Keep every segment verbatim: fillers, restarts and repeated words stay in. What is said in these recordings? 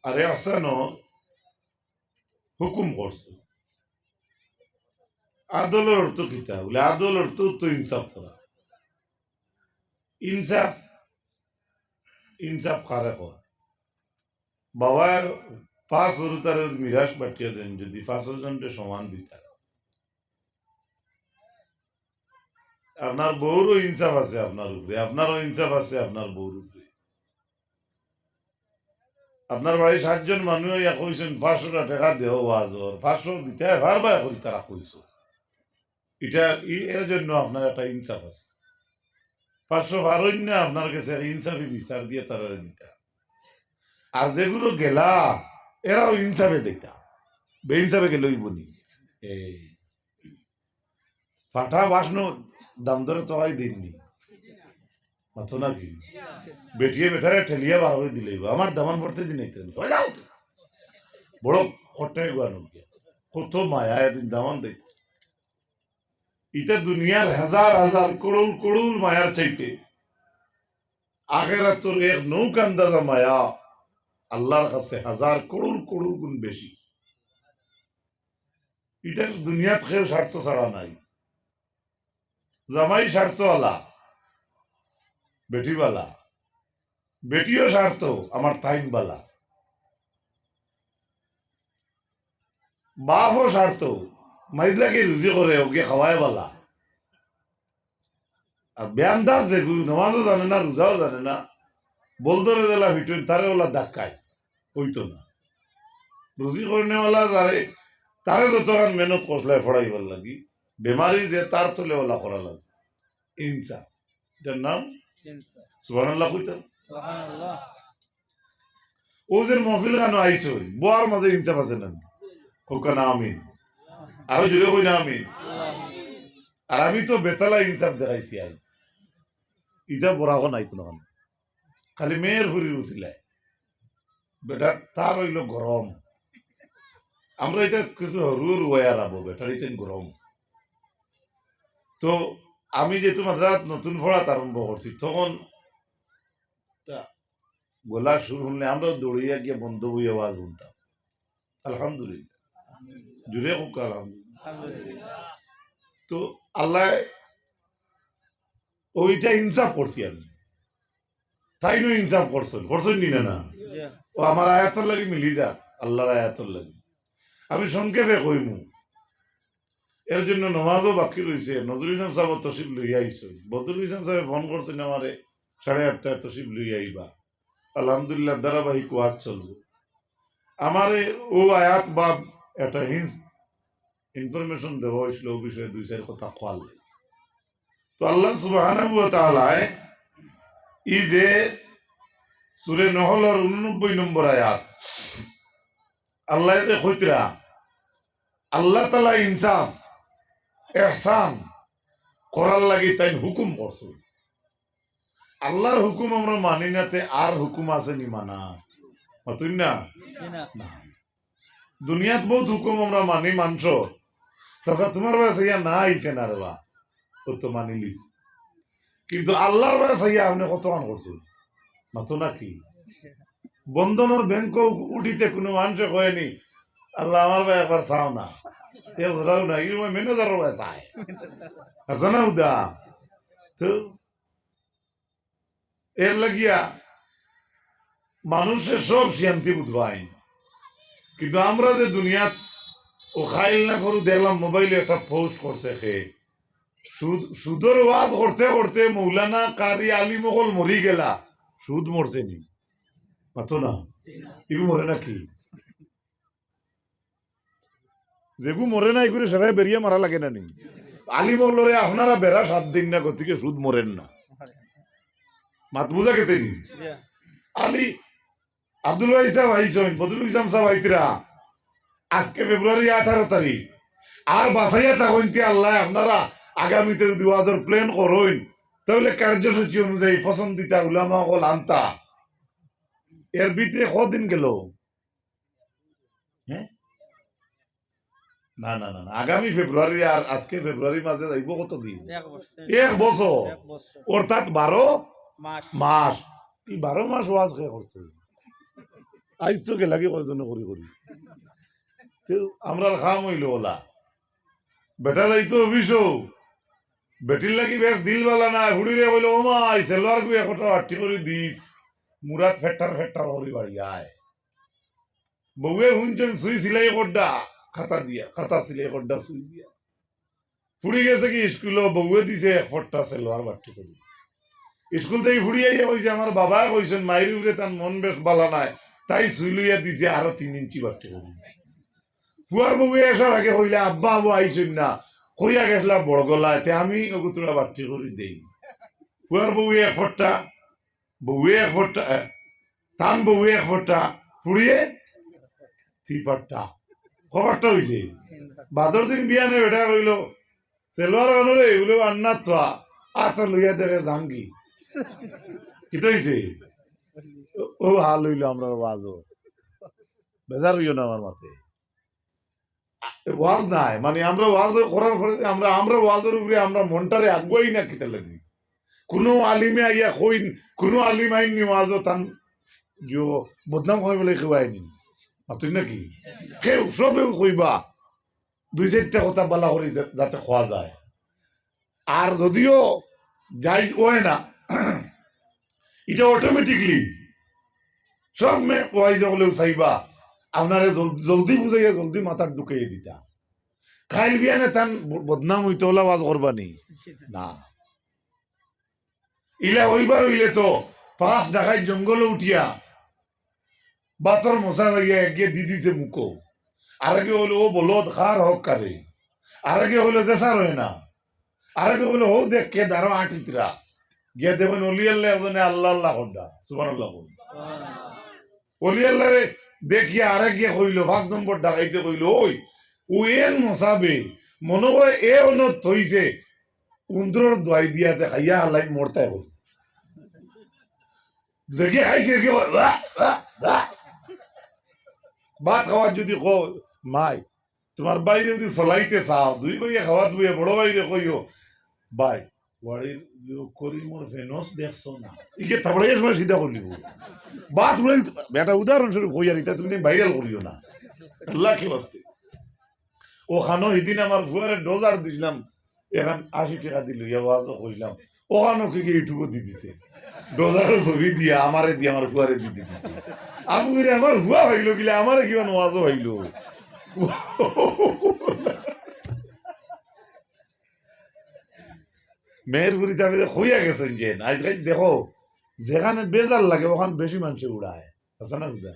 আর এহসানো হুকুম করছো। আদলর অর্থ কিতা? বলে, আদল অর্থ তো ইনসাফ করা। ইনসাফ, ইনসাফ কারে কয়? বাবা পাঁচ হুরুতারে মিরাস বাটিয়া দেন, যদি পাঁচ জনরে সমান দিতা, আপনার বউরও ইনসাফ আছে আপনার উপরে, আপনারও ইনসাফ আছে আপনার বউর উপরে। আপনার বাড়ি সাতজন মানুষ ইয়া কইছেন, "পাঁচশোটা টেকা দেও ওয়াজর", পাঁচশো দিতে পারবা করি তারা কইছো। এটা ই-, এর জন্য আপনার একটা ইনসাফ আছে। পাঁচশো পারইন না আপনার গেছে ইনসাফি বিচার দিয়ে তারারে দিতা। আর যেগুলো গেলা, এরাও ইনসাফে দিতা। বেইনসাফে গেলে অইবো নি? এই ফাটা বাসনো দাম ধরে তো হয় দিননি। মাতো নাকি? বেটিয়ে বেটারে ঠেলিয়া বার করে দিলে অইবো। আমার দামান পড়তে দিন আইতে না। হয়ে যাও তো। বড় কটে গুয়ানো গিয়া। কত মায়া এদিন দামান দিত। ইটা দুনিয়ার হাজার হাজার করোড় করোড় মায়ার চাইতে আখেরাতর এক নৌকা আন্দাজা মায়া আল্লাহর কাছে হাজার করোড় করোড় গুণ বেশি। ইটা দুনিয়াত কেউ স্বার্থ ছাড়া নাই। জামাই স্বার্থ আলা, বেটি বালা, বেটিও স্বার্থ আমার তাইন বালা, বাপও স্বার্থ মাইজলাকে রুজি করে ওকে খাওয়ায় বালা। আর বেআন্দাজ যেগু, নামাজও জানে না, রোজাও জানে না, বল ধরে দিলা ফিটুইন, তারে ওলা ধাক্কায়, অইতো না। রুজি করনেওয়ালা যারে, তারে যতখান মেহনত করছলায় পড়াইবার লাগি, বেমারি যে তার তলে ওলা করা লাগে। ইনসাফ। এটার নাম ইনসাফ। সুবহানাল্লাহ কইতা। সুবহানাল্লাহ। ও যে মহফিল খানো আইছইন, বওয়ার মাঝে ইনসাফ আছে না? কউক্কা না আমিন। আরো জোরে কই না আমিন। আর আমি তো বেতালা ইনসাফ দেখাইছি আইজ। ইটা বরাকো নাই কোনো। খালি মেয়ের ফুরির উছিলায়। বেটা তার অইলো গরম। আমরা ইটা কিছু হরু হরু ওয়ার আবো, বেটার ইছেন গরম। তো আমি যেহেতু মাদ্রাসাত নতুন পড়াত আরম্ভ করছি, তখন তা গলা সুর হুনলে আমরাও দৌড়িয়া গিয়া বন্ধ বইয়া ওয়াজ হুনতাম। আলহামদুলিল্লাহ। জোরে কউক্কা আলহামদুলিল্লাহ। তো আল্লাহ ওইটা ইনসাফ করছি আমি। তাইনও ইনসাফ করছইন, করছইন নি না, না? জি। ও আমার আয়াতর লাগি মিলি যার, আল্লাহর আয়াতর লাগি। আমি সংক্ষেপে কইমু, এর জন্য নমাজও বাকি রইছে। নজরুল ইসলাম সাহেব তশরিফ লইয়া আইছইন, বদরুল ইসলাম সাহেব ফোন করছইন আমারে, সাড়ে আটটায় তশরিফ লইয়া আইবা। আলহামদুলিল্লাহ, ধারাবাহিক ওয়াজ চলবো। আমারে ও আয়াত বা একটা hints, information দেওয়া হয়েছিল ও বিষয়ে দুই চার কথা কওয়ার লাগি। তো আল্লাহ সুবহানাহু ওয়া তাআলায় এই যে সূরা নহলর ঊননব্বই নম্বর আয়াত, আল্লাহ যে কইতরা, আল্লাহ তাআলা ইনসাফ, ইহসান করার লাগি তাইন হুকুম করছইন। আল্লাহর হুকুম আমরা মানি না, তে আর হুকুম আছে নি মানা? মাতুন না? জি না। না। দুনিয়াত বহুত হুকুম আমরা মানি মানষর। চাচা, তোমার বায় চাইয়া না আইছে না রে বা, ও তো মানিলিস। কিন্তু আল্লাহর বায় চাইয়া আপনে কতখান করছইন? মাতো নাকি? বন্ধনর ব্যাংক উঠিতে কোনো মানষে কয়নি, "আল্লাহ, আমার বায় একবার চাও না।" এ ধরাও না, এই ম্যানেজারর বায় চায়। আছে না উদা? তো এর লাগিয়া মানুষে সব শান্তি বুঝবাইন, কিন্তু আমরা যে দুনিয়াত ও খাইল না করু দেখলাম মোবাইলে একটা পোস্ট করছে খে, সুদ, সুদর ওয়াজ করতে করতে মৌলানা কারি আলিম অকল মরি গেলা, সুদ মরছে নি? মাতো না, ইগু মরে নাকি? যেগু মরে না, ইগুরে সারায় বেরিয়া মারা লাগে না নি? আলিম অকলরে আপনারা বেড়া সাত দিন না, গতিকে সুদ মরের না। মাত বুঝা গেছে নি? জি। আলী, আব্দুল ওয়াহিদ সাহেব আইছইন, বদরুল ইসলাম সাহেব আইতরা, আজকে ফেব্রুয়ারি আঠারো তারিখ, আর বাঁচাইয়া থাকইন তে আল্লাহ, আপনারা আগামীতে যদি ওয়াজর plan করইন, তাহলে কার্যসূচি অনুযায়ী পছন্দিতা উলামা অকল আনতা। এর ভিতরে কদিন গেল? হ্যাঁ? না, না, না, না। আগামী ফেব্রুয়ারি আর আজকে ফেব্রুয়ারি মাসে যাইব কত দিন? এক বছর। এক বছর। এক বছর। অর্থাৎ বারো মাস। মাস। এই বারো মাস ওয়াজ কে করতে হইব? আইজ তো গেলাগি কয়জনে করি করি। তে আমরার কাম অইলো অলা। বেটা যাইতো অফিসো, বেটির লাগি বেশ দিল বালা নায়, ফুড়িরে কইলো, "ও মাই, সেলোয়ার গু একটা বাট্টি করি দিস, মুরাত ফেট্টার ফেট্টার করি বাড়ি আয়।" বউয়ে হুনছইন সুই সিলাই করডা, খাতা দিয়া, খাতা সিলাই করডা সুই দিয়া। ফুড়ি গেছে কি স্কুলো, বউয়ে দিছে এক ফট্টা সেলোয়ার বাট্টি করি। স্কুল থাকি ফুড়ি আইয়া কইছে, "আমার বাবায় কইছইন, মাইর উপরে তান মন বেশ বালা নায়, তাই সুই লইয়া দিছে আরো তিন ইঞ্চি বাট্টি করি।" ফুয়ার বউয়ে আসার আগে কইলা, "আব্বা, আবু আইছইন না, কইয়া গেছলা বড় গলায়, তে আমি অগু থুড়া বাট্টি করি দেই।" ফুয়ার বউয়ে এক ফট্টা, বউয়ে এক ফট্টা, এ, তান বউয়ে এক ফট্টা, ফুড়িয়ে তিন ফট্টা। ক ফট্টা অইছে? বাদর দিন বিয়ানে বেটায় কইলো, "সেলোয়ার বানো রে, উলে আন্না তোয়া, আতো লইয়া দেখে জাঙ্গি।" কিতা অইছে? ও হাল অইলো আমরার ওয়াজো। বেজার অইও না আমার মাতে। ওয়াজ নায়, মানে, আমরা ওয়াজ করার পরে যে আমরা, আমরা ওয়াজর উপরে আমরা মনটারে আগুয়াই না কিতার লাগি। কুনু আলিমে আইয়া কইন, কুনু আলিম আইননি ওয়াজো তান যে বদনাম কয় বলে কেউ আইনি। মাতইন নাকি? কেউ, সবেউ কইবা। দুই চাইরটা কথা বালা করি যা-, যাতে কওয়া যায়। আর যদিও জাইজ অয় না, ইটা automatically সব মে-, ওয়াইজ অকলেউ চাইবা, আপনারে জল-, জলদি বুঝাইয়া জলদি মাথাত ঢুকাইয়া দিতা। কাইল বিয়ানে তান ব-, বদনাম অইতো অলা ওয়াজ করবানি? না। ইলা অইবার অইলে তো পাঁচ ডাকাইত জঙ্গলো উঠিয়া বাতর মশা লইয়া একগে দি দিছে মুখো। আরেকগে কইলো, "ও বলদ, কার হক কারে?" আরেকগে কইলো, "যে স্যার অয় না।" আরেকগে কইলো, "হউ দেখ কে দাঁড়ো আটিতরা।" গিয়া দেখইন অলি আল্লাহ একজনে আল্লাহ আল্লাহ কররা। সুবহানাল্লাহ কইন। অলি আল্লাহরে দেখিয়া আরেকগে কইলো, পাঁচ নম্বর ডাকাইতে কইলো, "ওই, ও এন মশা বে, মনো কয় এ অনো থইছে, উন্দরর দোয়াই দিয়া দে খাইয়া হালাই মরতায় কই।" যেগিয়ে খাইছে, এগিয়ে কয়, "ওয়া, ওয়া, ওয়া।" ভাত খাওয়ার যদি কও, "মাই, তোমার ভাইরে যদি চলাইতে চাও, দুই ভাইয়ে খাওয়াত বইয়া বড় ভাইরে কইও, 'ভাই, বাড়ির ইয়ো করিমর ফেনস দেখছো না?'" ইগে থাবড়াইয়া সময় সিধা করিলিবো। ভাত উড়াইল, বেটা উদাহরণস্বরূপ কইয়ার, ইতা তুমি viral করিও না। আল্লাহ কি বাস্তে। অখানো হিদিন আমার ফুয়ারে ডোজার দিছলাম, এখান আশি টেকা দি লইয়া ওয়াজো কইছলাম, অখানো কিগিয়ে YouTube-ও দি দিছে। ডোজারর ছবি দিয়া, আমারে দিয়া, আমার ফুয়ারে দি দি দিছে। আমি কইলে, "আমার ফুয়া অইলো কিলা, আমারে কিমান ওয়াজো অইলো।" মেহেরপুরি সাবে যে কইয়া গেছইন যে, আইজকাইল দেখো, যেখানে বেজার লাগে, অখান বেশি মানষে উড়ায়। আছে না বুঝা?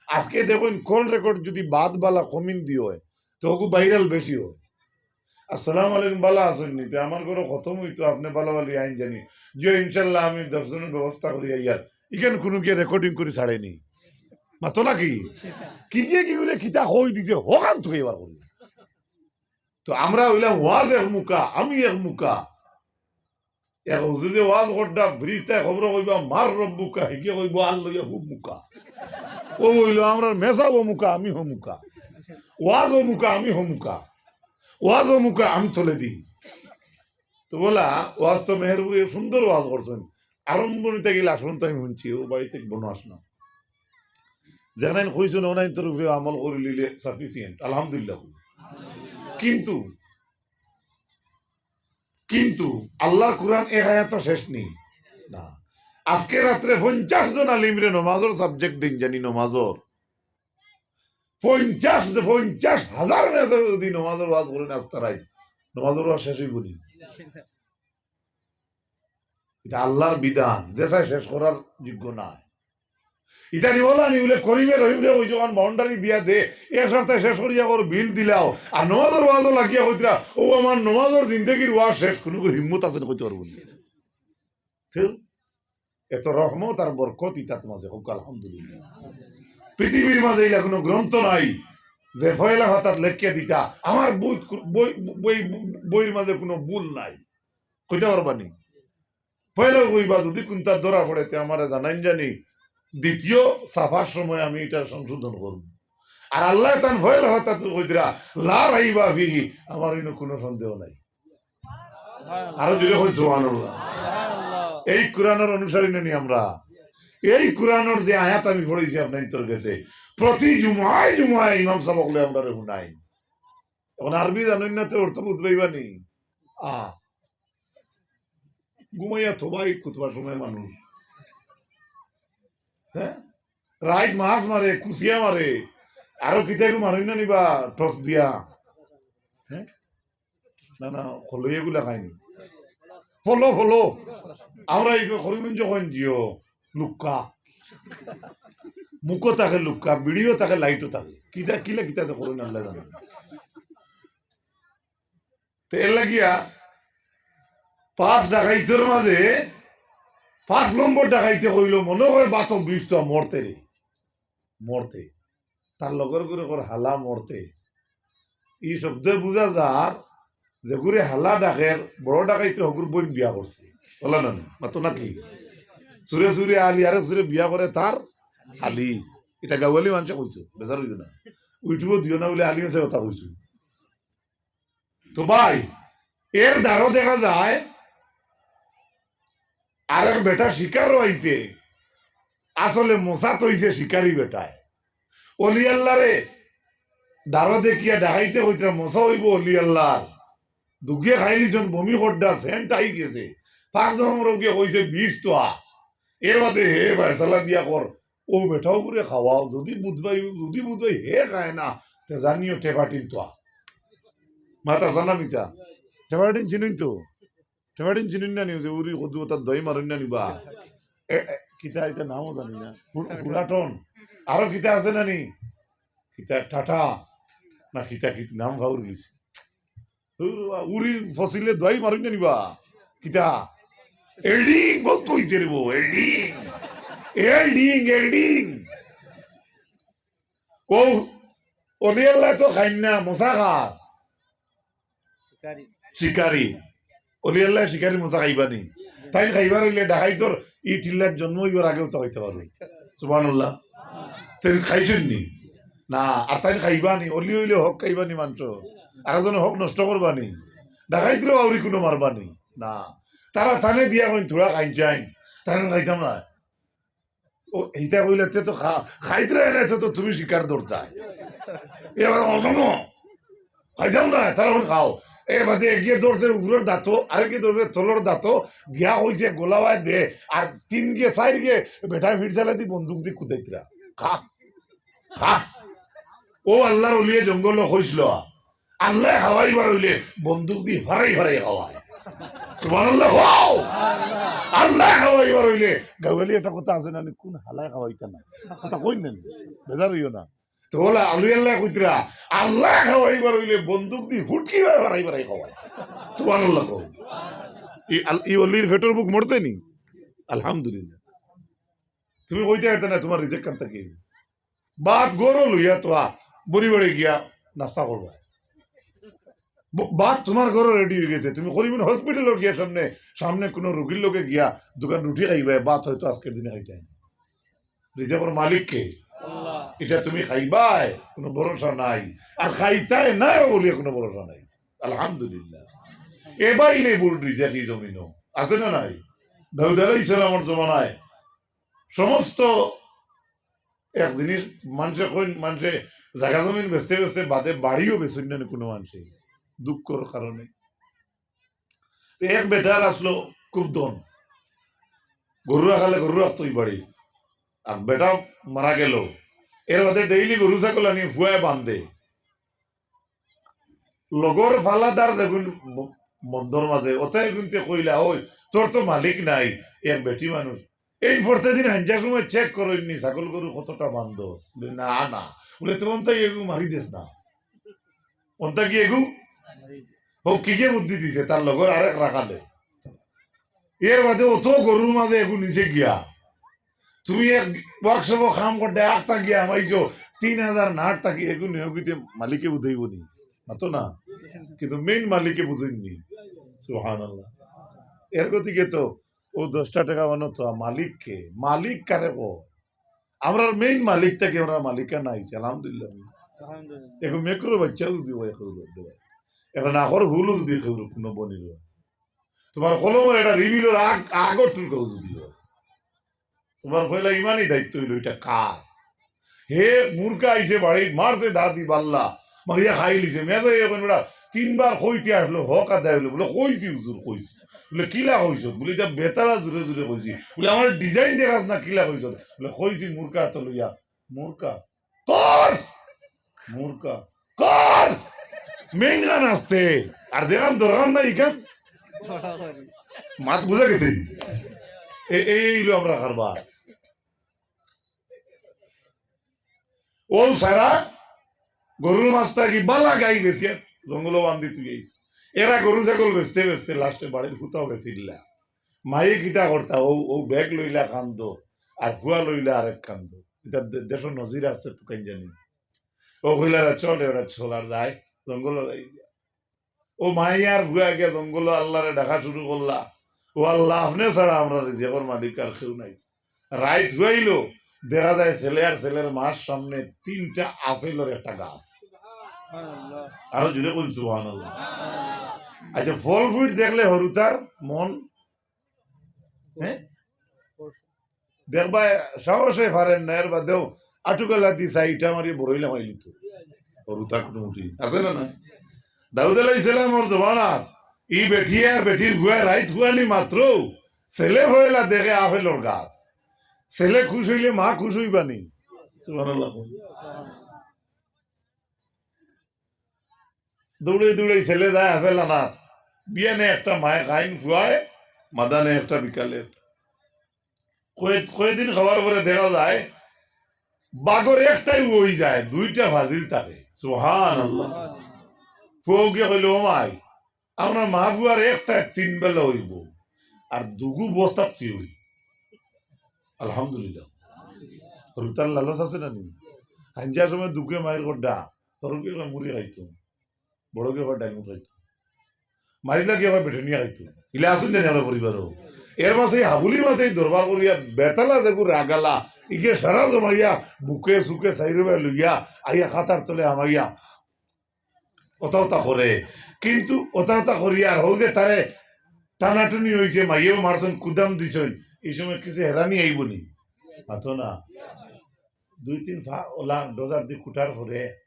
আজকে দেখইন, call record যদি বাদ বালা কমিন দি অয়, তে অগু viral বেশি অয়। "আসসালামু আলাইকুম, বালা আছইন নি? তে আমার ঘরো খতম অইতো, আপনে বালা বালি আইন জানি।" "জি, ইনশাল্লাহ, আমি দশ জনর ব্যবস্থা করি আইয়ার।" ইখান কুনু গিয়া recording করি ছাড়েনি। মাতো নাকি? কিগিয়ে কিগুরে কিতা কই দিছে, হখান তুই এবার করি। তো আমরা অইলাম ওয়াজ এক মুখা, আমি এক মুখা। এক হুজুরে ওয়াজ কররা, ফিরিস্তায় খবরো কইবা, "মার রব্বুকা", হিগে কইবো, "আল্লাহ ইয়া হুব মুখা।" ও অইলো আমরার মেসাব মুখা, আমি হমুখা। ওয়াজ মুখা, আমি হমুখা। ওয়াজ মুখা, আমি তলে দি। তো বলা, ওয়াজ তো মেহেরপুরে সুন্দর ওয়াজ করছইন। আরম্ভণি থাকি লাস্ট পর্যন্ত আমি হুনছি, ও বাড়ি থাকি বনো আসলাম। যেখানে কইছইন, ওনাইন তোর উপরে আমল করি লিলে sufficient, আলহামদুলিল্লাহ। কিন্তু কিন্তু আল্লাহর কোরআন এক আয়াত তো শেষ নি। না। আজকে রাত্রে পঞ্চাশ জন আলিমরে নমাজর subject দিন জানি নমাজর। পঞ্চাশ, পঞ্চাশ হাজার মেসাবে যদি নমাজর ওয়াজ করেন আস্তা রাইত, নমাজর ওয়াজ শেষ অইবো নি? ইটা আল্লাহর বিধান, যে চায় শেষ করার যোগ্য নায়। ইতা নি বলা নি বলে করিমে রহিমরে কইছে, "অখান boundary দিয়া দে, এক সপ্তাহে শেষ করিয়া কর, বিল দিলাও।" আর নমাজর ওয়াজও লাগিয়া কইতরা, "ও আমার নমাজর জিন্দেগির ওয়াজ শেষ", কুনু হিম্মত আছে নি কইতে পারবো নি? ঠিক? এত রহমত আর বরকত ইতাত মাঝে, কউক্কা আলহামদুলিল্লাহ। পৃথিবীর মাঝে ইলা কুনু গ্রন্থ নাই যে পয়লা পাতাত লেখিয়া দিতা, আমার বই, বই, বই, বইর মাঝে কুনু ভুল নাই। কইতে পারবা নি? পয়লা কইবা, যদি কুনটা ধরা পড়ে, তে আমারে জানাইন জানি, দ্বিতীয় ছাপার সময় আমি ইটা সংশোধন করমু। আর আল্লায় তান পয়লা পাতাত কইতরা, "লা রাইবা ফিহি", আমার ইনো কুনু সন্দেহ নাই। আরো জোরে কইন, "সুবহানাল্লাহ।" এই কোরআনর অনুসারী নি আমরা? এই কোরআনর যে আয়াত আমি পড়ছি আপনাইনতর গেছে, প্রতি জুমায় জুমায় ইমাম সাব অকলে আমরারে হুনাইন। এখন আরবি জানইন না, তে অর্থ বুঝবায়নি। আ, ঘুমাইয়া থবাই খুতবার সময় মানুষ। হ্যাঁ, রাইত মাছ মারে, কুচিয়া মারে, আরো কিতা একটু মারইন না নি বা টর্চ দিয়া। হ্যাঁ? না, না, খলই এগুলা খাইনি। Follow, follow. আমরা এই করিমগঞ্জ কইন জিও, লুক্কা। মুখও থাকে লুক্কা, বিড়িও থাকে, লাইটও থাকে। কিতা, কিলা, কিতা যে করইন আল্লায় জানে। তে এর লাগিয়া পাঁচ ডাকাইতর মাঝে পাঁচ নম্বর ডাকাইতে কইলো, মনো কয় বাতো বিষ তো মরতে রে, মরতে। তার লগর ঘরে কর হালা মরতে। ই শব্দে বুঝা যার, যেগুরে হালা ডাকের, বড় ডাকাইতে হগুর বইন বিয়া করছে। বলা না নি? মাতো নাকি? চুরে চুরে আলি, আরেক চুরে বিয়া করে তার আলি। ইটা গাওয়ালি মানষে কইছো, বেজার অইও না। YouTube-ও দিও না বুলে আলি মানষে কথা কইছো। তো ভাই, এর দ্বারও দেখা যায় আরেক বেটা শিকারও আইছে। আসলে মশা তো অইছে শিকারি বেটায়। অলি আল্লাহরে দ্বারো দেখিয়া ডাকাইতে কইতরা মশা অইবো অলি আল্লাহর। দুগিয়ে খাইলিছন, বমি করডা, সেন্ট আই গেছে। পাঁচ নম্বর গিয়ে কইছে বিষ তো আ। এর বাদে হে ফয়সালা দিয়া কর, ও বেটাও করে খাওয়াও, যদি বুধবাই, যদি বুধবাই হে খায় না, তে জানিও টেপাটিন তো আ। মাত হাছা না মিছা? টেপাটিন চিনইন তো? টেপাটিন চিনইন না নি? যে উরি কদু তার দই মারইন না নি বা? এ, এ, কিতা ইতা নামও জানি না। পুর-, পুরাটন। আরো কিতা আছে না নি? কিতা টাটা? না কিতা কিতা নাম পাউরি গেছি। উরি ফসিলে দই মারইন না নি বা? কিতা? এল্ডিং, বহুত কইছে রে বো, এল্ডিং। এল্ডিং, এল্ডিং। ও, অলি আল্লাহ তো খাইন না, মশা খার। শিকারি। শিকারি। অলি আল্লাহ শিকারি মশা খাইবা নি? তাইন খাইবার অইলে ডাকাইতর ই টিল্লার জন্ম অইবার আগেও তো খাইতে পারো। সুবহানাল্লাহ। তাইন খাইছইন নি? না, আর তাইন খাইবা নি? অলি অইলে হক খাইবা নি মানষর? আর একজনে হক নষ্ট করবা নি? ডাকাইতরে আউরি কুনু মারবা নি? না। তারা তানে দিয়া কইন, থুড়া খাইন চাইন, তাইন খাইতাম না। ও, এইটা কইলে তে তো খা-, খাইতে না, তে তো তুমি শিকার ধরতায়। এবার অন্য খাইতাম না, তারা এখন খাও। এর বাদে এগিয়ে ধরছে উপরের দাঁতো, আরেকে ধরছে তলর দাঁতো, দিয়া কইছে গোলাওয়ায় দে, আর তিন গিয়ে, চাইর গিয়ে বেটায় ফির চালা দি বন্দুক দি কুদাইতরা। খা, খা। ও আল্লাহর অলিয়ে জঙ্গলো কইছিল, আল্লাহ খাওয়াইবার অইলে বন্দুক দি ফারাই ফারাই খাওয়ায়। সুবহানাল্লাহ কও। আল্লাহ খাওয়াইবার অইলে, গাওয়ালি একটা কথা আছে না নি, কোন হালায় খাওয়াইতা না? কথা কইন না নি? বেজার অইও না। তো অলা অলি আল্লাহ কইতরা, আল্লাহ খাওয়াইবার অইলে বন্দুক দি হুটকি ফারাই ফারাই খাওয়ায়। সুবহানাল্লাহ কও। ই আল-, ই অলির পেটর ভুক মরছে নি? আলহামদুলিল্লাহ। তুমি কইতে পারতে না, তোমার রিজেক কান থাকি। ভাত গরো লইয়া তো আ, বুড়ি বাড়ি গিয়া নাস্তা করবা। ব-, ভাত তোমার ঘরো রেডি অই গেছে, তুমি করিমগঞ্জ হসপিটালো গিয়া সামনে, সামনে কুনু রুগীর লগে গিয়া দুখান রুটি খাইবায়, ভাত হয়তো আজকের দিনে খাইতায় না। রিজেকর মালিক কে? আল্লাহ। ইটা তুমি খাইবায়, কুনু ভরসা নাই, আর খাইতায় নায় বুলিয়া কুনু ভরসা নাই। আলহামদুলিল্লাহ, এবাইলে বুল রিজেক ই জমিনো আছে না নাই? দাউদ আলাইহিস সালামর জমানায় সমস্ত এক জিনিস মানষে কইন, মানষে জাগা জমিন বেচতে বেচতে বাদে বাড়িও বেচইন না নি কুনু মানষে, দুঃখর কারণে। তো এক বেটার আসলো খুব ধন, গরু রাখালে গরু রাখতো ই বাড়ি, আর বেটা মারা গেল, এর বাদে ডেইলি গরু ছাগল আনি ফুয়ায় বান্ধে। লগর ফালাদার যেগুন ব-, বন্দর মাঝে, ওটাই গুনতে কইলা, "ওই, তোর তো মালিক নাই, এক বেটি মানুষ। এই প্রতিদিন হাঞ্জার সময় চেক করইন নি, ছাগল গরু কতটা বান্ধস?" বলে, "না, না।" বলে, "তেমন তাই এগু মারি দেস না।" অন্তা কি এগু? ও কি কে বুদ্ধি দিছে? তার লগর আরেক রাখালে। এর বাদে অত গরুর মাঝে এগু নিচে গিয়া, তুমি এক ওয়ার্কশপো কাম করতে আখতা গিয়া হামাইছো, তিন হাজার নাট থাকি এগু নিয়োগিতে মালিকে বুঝাইব নি? মাতো না। কিন্তু মেইন মালিকে বুঝইন নি। সুবহানাল্লাহ। এর গতিকে তো ও দশটা টাকা বানো তো মালিক কে? মালিক কারে কো? আমরার মেইন মালিক থাকি আমরার মালিকানা আইছে, আলহামদুলিল্লাহ। আলহামদুলিল্লাহ। এখন মেকরো বাচ্চাও যদি হয়, কেউ রোড দেয়। এখন আখর ভুলও যদি কেউ কোনো বনির হয়। তোমার কলমর একটা রিভিলর আগ, আগর টুকাও যদি হয়। তুমার পয়লা ইমানি দায়িত্ব অইলো, ইটা কার? হে মুরগা আইছে বাড়িত, মারছে দাদি বাল্লা, মারিয়া খাইলিছে। মেজাই অখন বেটা তিনবার কইতে আসলো, হক আদায় অইলো, বুলে, "কইছি হুজুর, কইছি।" বুলে, "কিলা কইছত?" বুলে, "ইটা বেতালা জুরে জুরে কইছি।" বুলে, "আমার design দেখাস না, কিলা কইছত?" বুলে, "কইছি মুরগা তো লইয়া।" মুরগা? কর! মুরগা। কর! মেইন গান আসতে। আর যেখান দরকার নাই, ইখান মাত বুঝা গেছে? এ-, এই অইলো আমরা কারবার। ও সারা গরুর মাঝ থাকি বালা গাই বেচিয়া জঙ্গলো বান্ধি থুই আইছে। এরা গরু ছাগল বেচতে বেচতে লাস্টে বাড়ির ফুতাও বেচিল্লা। মায়ে কিতা করতা, ও, ও ব্যাগ লইলা কান্দো, আর ফুয়া লইলা আরেক কান্দো। ইটা দে-, দেশো নজির আছে তুকাইন জানি। ও কইলা, "রে চল রে, ওরা চল আর যায়, জঙ্গলো যাই।" ও মাইয়ার ফুয়া গিয়া জঙ্গলো আল্লারে ডাকা শুরু করলা, "ও আল্লাহ, আপনে ছাড়া আমরা রিজিকর মালিক আর কেউ নাই।" রাইত হুয়াইলো, দেখা যায় ছেলে আর ছেলের মার সামনে তিনটা আপেলর একটা গাছ। আরো জুরে কইন সুবহানাল্লাহ। আচ্ছা, ফল fruit দেখলে হুরুতার মন, হ্যাঁ? দেখবা, সাহসে পারের না, এর বাদেও আটুকালা দি চাইটা মারি বড়ইলা মাইলিতো। হুরুতা কুটুমুটি। আছে না না? দাউদ আলাইহিস সালামর জমানাত ই বেটিয়ে আর বেটির ফুয়ায় রাইত হুয়ানি মাত্র ছেলে পয়লা দেখে আপেলর গাছ। ছেলে খুশ অইলে মা খুশ অইবানি। সুবহানাল্লাহ। দৌড়ে দৌড়ে ছেলে যায় আপেল আনাত। বিয়ানে একটা মায়ে খাইন ফুয়ায়, মাদানে একটা বিকালে একটা। কয়-, কয়দিন খাওয়ার পরে দেখা যায়, বাঘর একটাই অই যায়, দুইটা ফাজিল থাকে। সুবহানাল্লাহ। ফুয়াও গিয়া কইলো, "ও মাই, আমরা মা ফুয়ার একটা তিন বেলা অইবো, আর দুগু বস্তাত থিউরি।" আলহামদুলিল্লাহ। হুরুতার লালচ আছে না নি? হাইঞ্জার সময় দুগে মাইর কর ডা, হুরুকে কয় মুড়ি খাইতো, বড়কে কয় ডাইল মুট খাইতো, মাইজলা গিয়া কয় বেটনিয়া খাইতো। ইলা আছইন জানি আমরা পরিবারও। এর মাঝে এই হাবুলির মাঝে এই দরবার করিয়া বেতালা যেগু রাগালা, ইগে সারা জমাইয়া বুকে সুকে সাইরুবায় লইয়া আইয়া খাতার তলে হামাইয়া অতা অতা করে, কিন্তু অতা অতা করি আর হউ যে তারে টানাটুনি অইছে, মাইয়েও মারছইন, কুদাম দিছইন, এই সময় কিছু হেরানি আইবো নি? মাতো না। দুই তিন ফা ওলা ডজার দি কুটার পরে,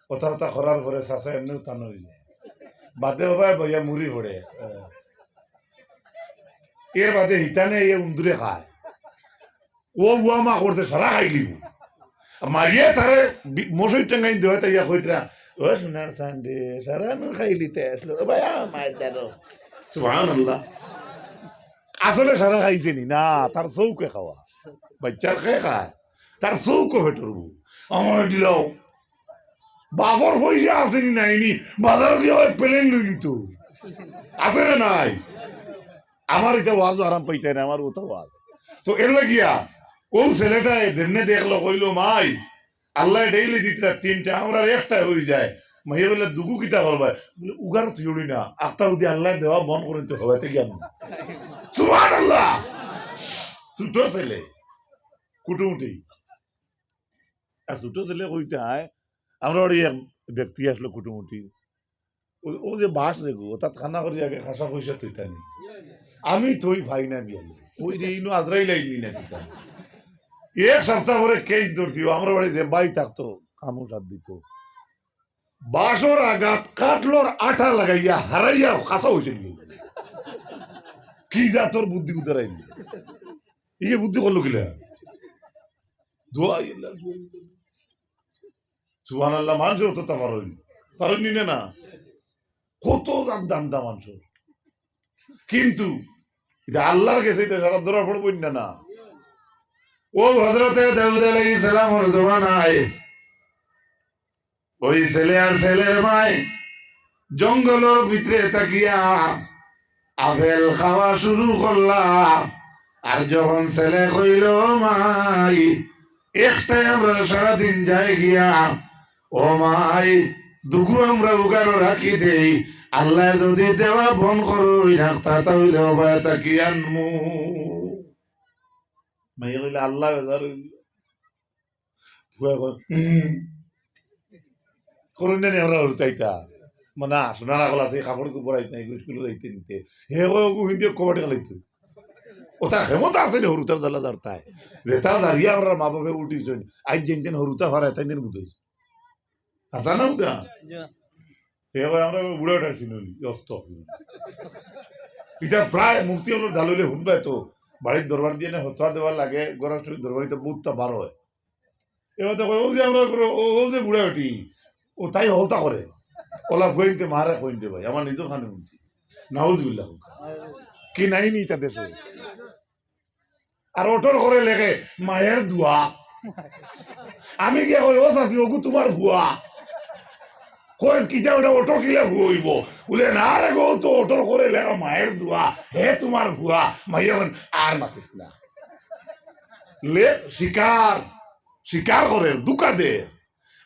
অতা অতা করার পরে চাচা এমনেউ টান অই যায়। বাদে হবায় বইয়া মুড়ি পড়ে। এর বাদে হিতানে ইয়ে উন্দুরে খায়। ও উয়া মা করছে, সারা খাইলিবো। মারিয়া তারে বি-, মশারি টাঙ্গাইন দেওয়া, তাইয়া কইতরা, "ও সোনার চান্দে, সারা নু খাইলিতে আসলো, ও ভাই, আ, মার দাঁড়ো।" সুবহানাল্লাহ। আসলে সারা খাইছে নি? না, তার চউখে খাওয়া। বাচ্চার কে খায়? তার চউখে ফেটরবো। আমার দিলাও। বাপর পয়সা আছে নি নাই নি, বাজারো গিয়া অয় প্লেন লইলিতো। আছে না নাই? আমার ইতা ওয়াজও আরাম পাইতায় না, আমার অতা ওয়াজ। তো এর লাগিয়া অউ ছেলেটায় যেমনে দেখলো, কইলো, "মাই, আল্লায় ডেইলি দিতরা তিনটা, আমরার একটায় অই যায়।" মাইয়ে কইলা, "দুগু কিতা করবায়?" বুলে, "উগারো থিউরি না, আখতা যুদি আল্লায় দেওয়া মন করইন তে হবায় তে জ্ঞান।" সুবহানাল্লাহ। ছোট ছেলে, কুটুমুটি। আর ছোট ছেলে কইতায়, আমরা বাড়ি এক ব্যক্তি আসলো কুটুমুটি, ও, ও যে বাঁশ যেগু, অতাত খানা করি আগে খাসা পয়সা থইতানি। আমি থই পাই না বিয়ালে। ওই যে ইনো আজরাইল আইনি না কিতা। এক সপ্তাহ পরে কেস ধরছি, ও আমরা বাড়ি যে ভাই থাকতো, কামড় সাথ দিত। বাঁশর আগাত কাঠলর আঠা লাগাইয়া হারাইয়া খাসা অইছে নি। কি জাতর বুদ্ধি উতারাইল? ইয়ে বুদ্ধি করলো কিলা? দোয়া ইল্লা, দোয়া ইল্লা। সুবহানাল্লাহ, মানষে অততা পারইন। পারইন নি না? কত জাত ধান্দা মানষর। কিন্তু ইটা আল্লার গেছে ইটা সারা ধরা পড়বো না, না? ও হযরতে দাউদ আলাইহিস সালামর জমানায় ওই ছেলে আর ছেলের মায় জঙ্গলর ভিতরে থাকিয়া আপেল খাওয়া শুরু করলা। আর যখন ছেলে কইল, "মাই, একটায় আমরা সারাদিন যায় গিয়া, ও মাই, দুগু আমরা উগারো রাখি দেই, আল্লায় যুদি দেওয়া বন করইন আখতা, তা অইলে হবায় তা কি আনমু?" মাইয়ে কইলা, "আল্লাহ বেজার অইল।" ফুয়া কয়, "হুম।" করইন না নি আমরা হুরুতাইতা। মানে, সোনার আগল আছে, কাপড় কুপড় আইত নাই, স্কুলো যাইতে নিতে। হে কয়, "ওগু হিন্দি কবাডি খেলাইতো।" ওটা ক্ষমতা আছে রে, হুরুতার জ্বালা যার তাই। যেটা জারিয়া আমরার মা বাপে উঠিছইন, আইজ যেন যেন হুরুতা ফারায়, তাইন যেন বুঝাইছে। হাছা না উদা? জি। এ কয়, আমরা বুড়া ওটা চিনি, অস্ত। এটা প্রায় মুফতি অকলর দালইলে হুনবায় তো, বাড়ির দরবার দিয়া না হতোয়া দেওয়া লাগে, গড়ার সময় দরবার হইতে বুটটা বার হয়। এবার দেখো, ও যে আমরা করো, ও, ও যে বুড়া বেটি, ও তাই হলতা করে। ওলা ফুয়াইনতে মারে কইন রে ভাই, আমার নিজর খানে হুনছি। নাউজুবিল্লাহ। কি নাই নি তাদের সঙ্গে? আর অটোর করে লেখে, "মায়ের দোয়া।" আমি গিয়া কই, "ও চাচি, ওগু তোমার ফুয়া।" কই, "কিতা ওটা অটো কিলা ফুয়া হইব?" বলে, "না রে গো, তো অটোর করে লেখা মায়ের দোয়া, হে তোমার ফুয়া।" মাইয়া বলেন, "আর মাতিস না।" লে, স্বীকার, স্বীকার করে, দুকা দে।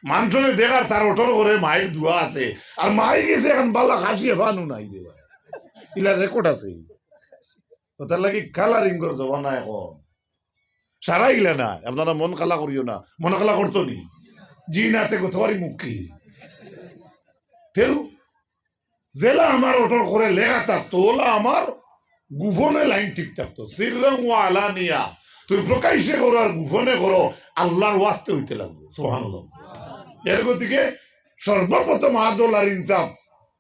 মানষরে দেখার তার অটোর করে মায়ের দোয়া আছে। আর মাই গেছে এখন বালা খাসি ফানু নাই রে ভাই। ইলা রেকর্ড আছে। ওটার লাগি কালারিংর জমানা এখন। সারা ইলা না, আপনারা মন কালা করিও না। মন কালা করতো নি? জি না, তে কত বারই মুখ কি? তেউ যেলা আমার অটোর করে লেখা থাকতো, ওলা আমার গোপনে লাইন ঠিক থাকতো। সিররান ওয়া আলানিয়া, তুমি প্রকাশ্যে করো আর গোপনে করো, আল্লাহর ওয়াস্তে হইতে লাগবো। সুবহানাল্লাহ। এর গতিকে সর্বপ্রথম আদল আর ইনসাফ,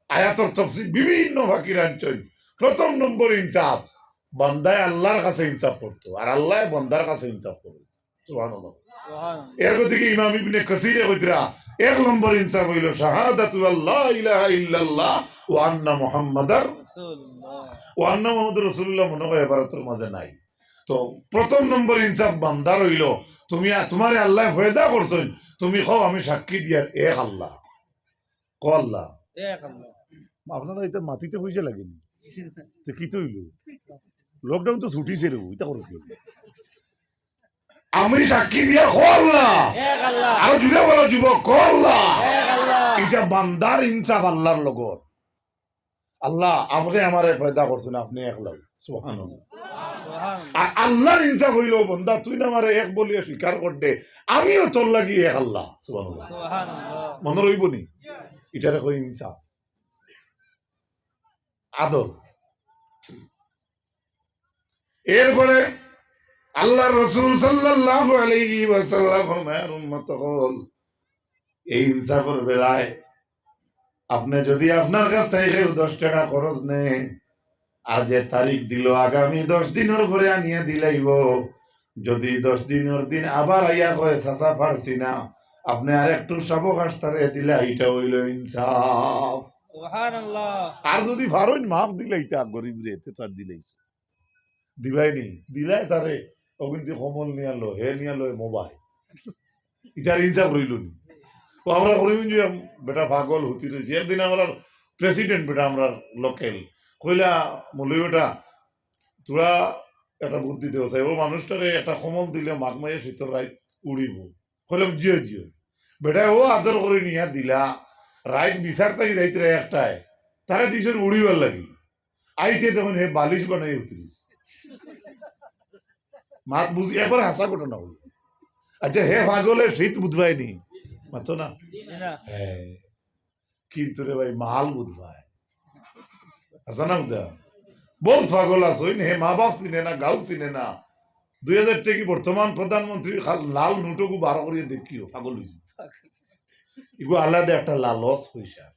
আয়াতর তফসির বিভিন্ন ফাকির আনছইন। প্রথম নম্বর ইনসাফ, বান্দায় আল্লাহর কাছে ইনসাফ করতো, আর আল্লায় বান্দার কাছে ইনসাফ করতো। সুবহানাল্লাহ। সুবহানাল্লাহ। এর গতিকে ইমাম ইবনে কাসিরে কইতরা, এক নম্বর ইনসাফ হইল শাহাদাতু আল্লা ইলাহা ইল্লাল্লাহ ওয়া আন্না মুহাম্মাদার রাসূলুল্লাহ। ওয়া আন্না মুহাম্মাদার রাসূলুল্লাহ মনে হয় এবারতর মাঝে নাই। তো প্রথম নম্বর ইনসাফ বান্দার হইল, তুমি আ-, তোমারে আল্লায় পয়দা করছইন, তুমি কও আমি সাক্ষী দিয়ার এক আল্লাহ। ক আল্লাহ। এক আল্লাহ। আপনারা এটা মাটিতে পয়সা লাগেনি। তো কি তো হইল? লকডাউন তো ছুটিছে রে, এটা করো কি? আমি সাক্ষী দিয়া ক আল্লাহ। এক আল্লাহ। আরো জুড়ে বলো যুবক, ক আল্লাহ। এক আল্লাহ। এটা বান্দার ইনসাফ আল্লাহর লগর। আল্লাহ, আপনি আমারে পয়দা করছেন, আপনি এক লগ। সুবহানাল্লাহ। সুবহানাল্লাহ। আর আল্লাহর ইনসাফ হইল, বন্দা, তুই না আমারে এক বলিয়া স্বীকার কর দে, আমিও তোর লাগি এক আল্লাহ। সুবহানাল্লাহ। সুবহানাল্লাহ। মনে রইব নি? এটারে কই ইনসাফ। আদল। এরপরে আল্লাহর রাসূল সাল্লাল্লাহু আলাইহি ওয়াসাল্লাম ফরমায়, উম্মত হকল, এই ইনসাফর বেলায় আপনি যদি আপনার কাছ থেকে কেউ দশ টাকা খরচ নেয়, আর যে তারিখ দিল আগামী দশ দিনের পরে আনিয়া দিলাইব, যদি দশ দিনের দিন আবার আইয়া কয়, "চাচা, পারছি না," আপনি আর একটু সাবকাশ তারে দিলা, এটা হইল ইনসাফ। সুবহানাল্লাহ। আর যদি পারইন মাফ দিলাইতা গরিব রে, তে তো আর দিলাইছ। দিবাই নি, দিলাই তারে, ও কিন্তু কমল নিয়া লো, হে নিয়া লো মোবাইল। ইটার ইনসাফ রইল নি। ও আমরা করিম যে বেটা পাগল হতি রইছে। একদিন আমরা প্রেসিডেন্ট বেটা আমরা লোকাল, কইলা, "মৌলভী বেটা, তোরা একটা বুদ্ধি দেও চাই, ও মানুষটারে একটা কমল দিলে মাঘ মাসে শীতর রাইত উড়িব।" কইলাম, "জিও, জিও।" বেটায় ও আদর করি নিয়া দিলা, রাইত বিচার থাকি যাইতে একটায়, তারে দিছইন উড়িবার লাগি। আইতে তখন হে বালিশ বানাই উঠতে দিছে। মাত বুঝি, একবার হাসা ঘটনা হইল। আচ্ছা, হে পাগলে শীত বুঝবায় নি, মাতো না? জি না। হ্যাঁ, কিন্তু রে ভাই, মাল বুঝবায়। আচ্ছা না বুঝা? বহুত পাগল আছে, ওই হে মা বাপ চিনে না, গাঁও চিনে না। দুই হাজার টাকি বর্তমান প্রধানমন্ত্রীর খাল-, লাল নোটগু বার করিয়া দেখিও, পাগল হইছে। এগু আলাদা একটা লালচ পয়সা।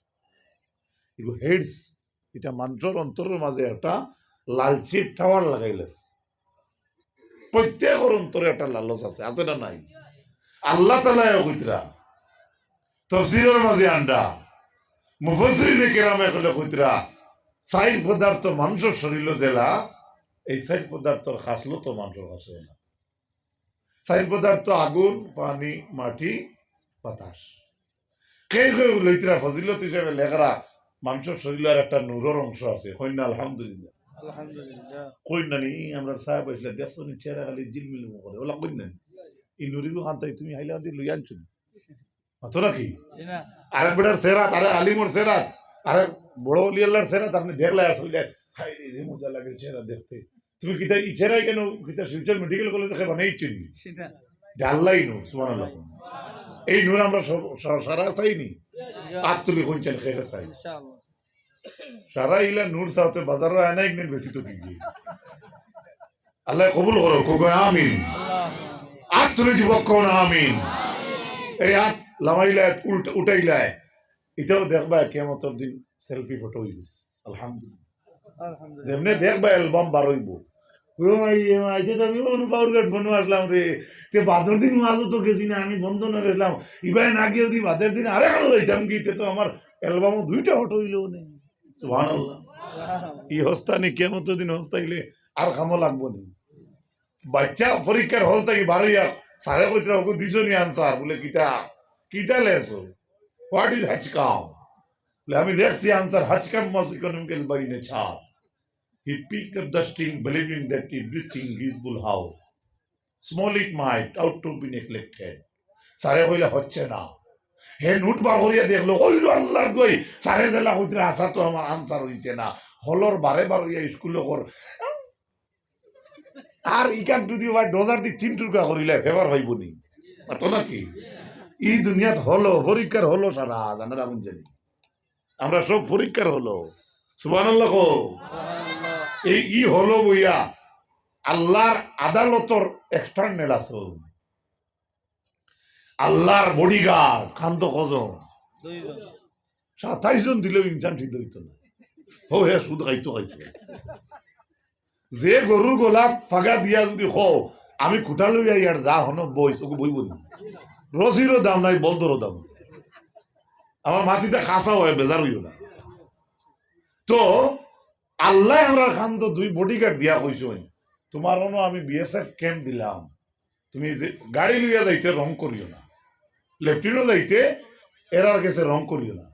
এগু হেডস, এটা মানুষের অন্তরের মাঝে একটা লালচির টাওয়ার লাগাইলেছে। প্রত্যেকর অন্তরে একটা লালচ আছে, আছে না নাই? আল্লাহ তাআলায় কইতরা, তফসিরের মাঝে আন্ডা, মুফাসসিরিনে কেরামে কইলে কইতরা, চাইর পদার্থ মানুষের শরীরও যেলা, এই চাইর পদার্থর খাসলত মানুষের কাছে না। চাইর পদার্থ আগুন, পানি, মাটি, বাতাস। কেউ কেউ লইতরা ফজিলত হিসাবে লেখরা, মানুষের শরীরের একটা নূরের অংশ আছে। কইন না আলহামদুলিল্লাহ। আলহামদুলিল্লাহ। কইন না নি, আমরা সাহেব আসলে দেখছো নি, চেহারা খালি ঝিলমিল করে। ওলা কইন না নি? এই নুরিগু খান্তাই তুমি হাইলা দিয়ে লই আনছো নি? মাতো নাকি? জি না। আরেক বেটার সেরাত, আরেক আলিমর সেরাত, আরেক বড় অলি আল্লাহর সেরাত, আপনি দেখলে আসলে, হায় রে, যে মজা লাগে চেহারা দেখতে। তুমি কিতা ই চেহারাই কেন, কিতা শিলচর মেডিকেল কলেজে কে বানাইছেন নি? সেটা। যে আল্লাহই নূর, সুবহানাল্লাহ। এই নূর আমরা সব, সা-, সারা চাইনি। জি। আত তুলি কইন চাইন, কে কে চাই। ইনশাআল্লাহ। সারা ইলা নূর চাওতে বাজারো আনাই নেই বেশি তো কি গিয়ে। আল্লাহ কবুল করো, কও আমিন। আত তুলি যুবক কও না আমিন। এই আত লামাইলায়, উল্টা উঠাইলায়, ইটাও দেখবায় কিয়ামতর দিন সেলফি ফটো অইগেছে। আলহামদুলিল্লাহ। আলহামদুলিল্লাহ। যেমনে দেখবায় অ্যালবাম বার অইবো। ও মাই, এ মাই, তে তো আমি অনু বাউর ঘাট বনো আসলাম রে। তে বাদর দিন ওয়াজও তো গেছি না, আমি বন্ধ না রইলাম। ইবায় না গিয়ে যদি বাদের দিন আরে কালো যাইতাম কি, তে তো আমার অ্যালবামও দুইটা ফটো অইলো নে। সুবহানাল্লাহ। ই হস্তা নি, কিয়ামতর দিন হস্তাইলে আর কামো লাগবো নি। বাচ্চা পরীক্ষার হল থাকি বারইয়া স্যারে কইতরা, "ওগো দিছো নি আনসার?" বলে, "কিতা? কিতা লেখছো? What is হাচকাম?" বলে, "আমি লেখছি আনসার, হাচকাম was economical by nature. He picked up the string, believing that everything is বুলহাও। Small it might, out to be neglected." স্যারে কইলা, "হচ্ছে না।" হে নোট বার করিয়া দেখলো, কইলো, "আল্লাহর দোয়াই, স্যারে যেলা কইতরা হাছা তো আমার আনসার অইছে না।" হলর বারে বারইয়া স্কুলো কর। আর ইকান যদি ভাই ডলার দি তিন টুকরা করিলে ফেভার হইব নি? মাতো নাকি? ই দুনিয়াত হলো, পরীক্ষার হলো সারা, জানার আগুন জানি। আমরা সব পরীক্ষার হলো। সুবহানাল্লাহ কও। এই ই হলো বইয়া আল্লাহর আদালতর এক্সটার্নাল আছে। আল্লাহর বডিগার্ড, খান তো কজন? দুইজন। সাতাইশ জন দিলেও ইনসান ঠিক হইতো না। হো হে সুদ খাইতো খাইতো। যে গরুর গলাত ফাগা দিয়া যদি কও, "আমি খুঁটা লইয়া ইয়ার যা হনো বইস", ওকে বইব না। রশিরও দাম নাই, বলদরও দাম নাই। আমার মাটিতে খাসা হয়, বেজার হইও না। তো আল্লাহ আমরা খান তো দুই বডিগার্ড দিয়া কইছইন, "তোমার অনো আমি বিএসএফ ক্যাম্প দিলাম, তুমি যে গাড়ি লইয়া যাইতে রং করিও না, লেফটিনো যাইতে এরার গেছে রং করিও না,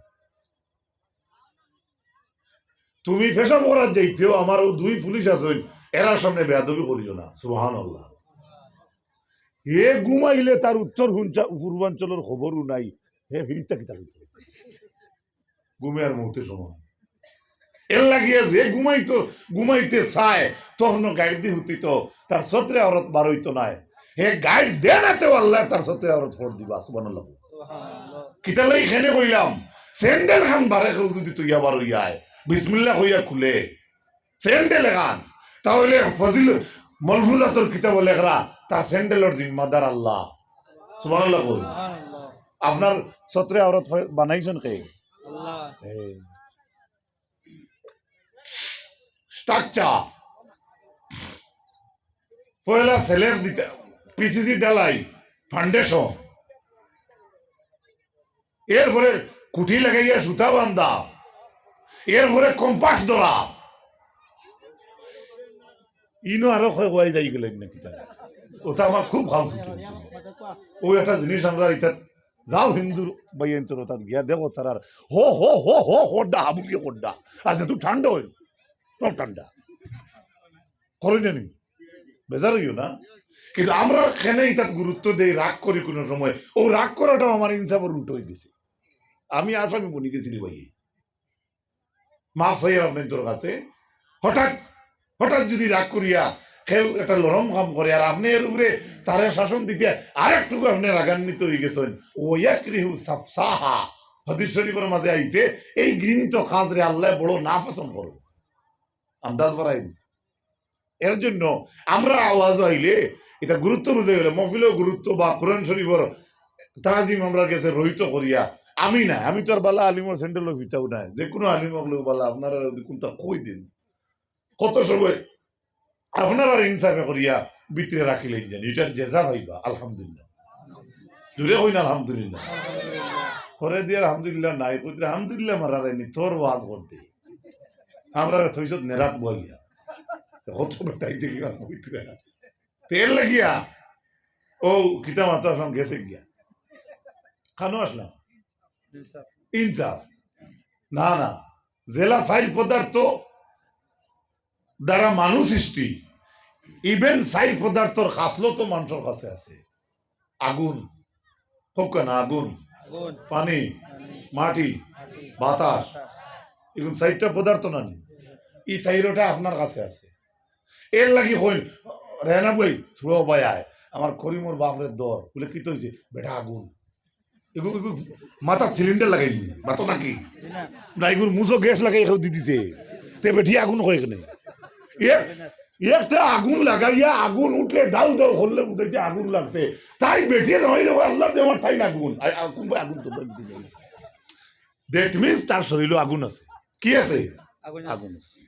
তুমি পেশাব করার যাইতেও আমার ও দুই পুলিশ আছইন, এরার সামনে বেয়াদবি করিও না।" সুবহানাল্লাহ। হে ঘুমাইলে তার উত্তর হুঞ্চা-, পূর্বাঞ্চলর খবরও নাই, হে ফিরিস্তা কিতা কইতো? ঘুমে আর মৌতে সমান। এর লাগিয়া যে ঘুমাইতো, ঘুমাইতে চায়, তখনও গাইড দি হুতিত, তার সতরে আওরত বার হইতো নায়। হে গাইড দে না তেও আল্লাহ তার সতরে আওরত ফোড় দিবা। সুবহানাল্লাহ। কিতা লাগি খেনে কইলাম, স্যান্ডেল খান বারে কেউ যদি তুইয়া বার হইয়ায়, বিসমিল্লাহ কইয়া খুলে, স্যান্ডেল খান, তাহলে ফজিল মলফুজাতর কিতাব লেখরা, তার স্যান্ডেলর জিম্মাদার আল্লাহ। সুবহানাল্লাহ কই। আপনার সতরে আওরত ফ-, বানাইছইন কে? আল্লাহ। এই। স্ট্রাকচার। পয়লা সেলেস দিতা, পিসিসি ঢালাই, ফাউন্ডেশন। এরপরে কুঠি লাগাইয়া সুতা বান্ধা, এরপরে কম্পাস ধরা। ইনো আরো কয় কয় যাই গেলেন নাকি তারা? ওটা আমার খুব খাম ছুটে। ও একটা জিনিস আমরা এটা যাও হিন্দু ভাইয়াইন্তর তাত গিয়া দেখো তারার হো, হো, হো, হো, খোড্ডা, হাবুলিয়ে খোড্ডা। আর যেহেতু ঠান্ডা হইল, সব ঠান্ডা। করই না নি? বেজার হইও না। কিন্তু আমরা কেনে ইতাত গুরুত্ব দেই, রাগ করি কোনো সময়। ও রাগ করাটাও আমার ইনসাফের উল্টো হয়ে গেছে। আমি আসামি বনি গেছি রে ভাই। মাফ চাইয়ার আপনাইন্তর কাছে। হঠাৎ, হঠাৎ যদি রাগ করিয়া কেউ একটা লরম কাম করে আর আপনি এর উপরে তারে শাসন দিতে আরেকটুকু আপনি রাগান্বিত হয়ে গেছেন, ওয়াকরিহু সাফসাহা। হাদিস শরীফের মাঝে আইছে, এই ঘৃণিত কাজরে আল্লাহ বড় নাপছন্দ করে। আন্দাজ বাড়াইন। এর জন্য আমরা আওয়াজ আইলে এটা গুরুত্ব বুঝে গেলে মহফিলও গুরুত্ব বা কোরআন শরীফের তাজিম আমরা গেছে রহিত করিয়া, আমি না, আমি তো আর বালা আলিমর স্যান্ডেলও ফিতাও নাই, যে কোনো আলিম হকলেও বালা, আপনারা যদি কোনটা কই দিন, কত সময় আপনারা আর ইনসাফে করিয়া ভিতরে রাখিলেন জানি, এটার জেজা পাইবা, আলহামদুলিল্লাহ। জুড়ে কইন আলহামদুলিল্লাহ। করে দিয়ে আলহামদুলিল্লাহ নাই, কইতে আলহামদুলিল্লাহ মারা যায়নি, তোর ওয়াজ করতে। আমরা থইছত নেরাত বইয়া। কত বেটাই দেখি না কইতে। তেল লাগিয়া। ও, কিতা মাতো আসলাম গেছে গিয়া। খানো আসলাম। ইনসাফ। না, না। যেলা চাইর পদার্থ দ্বারা মানুষ সৃষ্টি, even চাইর পদার্থর খাসলত তো মানুষের কাছে আছে। আগুন, হোক না আগুন, আগুন, পানি, পানি, মাটি, মাটি, বাতাস, বাতাস। এগুন চাইরটা পদার্থ না নি? এই চাইরটা আপনার কাছে আছে। এর লাগি কইন, "রেনা বই, থুড়ো ভাই আয়, আমার করিমর বাপরে দর।" বলে, "কিতা হইছে?" "বেটা আগুন।" এগু, এগু মাথাত সিলিন্ডার লাগাই দিনি, মাতো নাকি? না, এগুর মুজো গ্যাস লাগাই কেউ দি দিছে। তে বেটি আগুন কয় কেনে? এ, একটা আগুন লাগাইয়া আগুন উঠলে দাউ দাউ করলে বুঝাইতে আগুন লাগছে। তাই বেটিয়ে জামাইরে কয়, "আল্লার দেওয়ার তাই না আগুন।" আ-, আ-, কোন আগুন তো বুঝতে পারি। That means তার শরীরও আগুন আছে। কি আছে? আগুন আছে। আগুন আছে।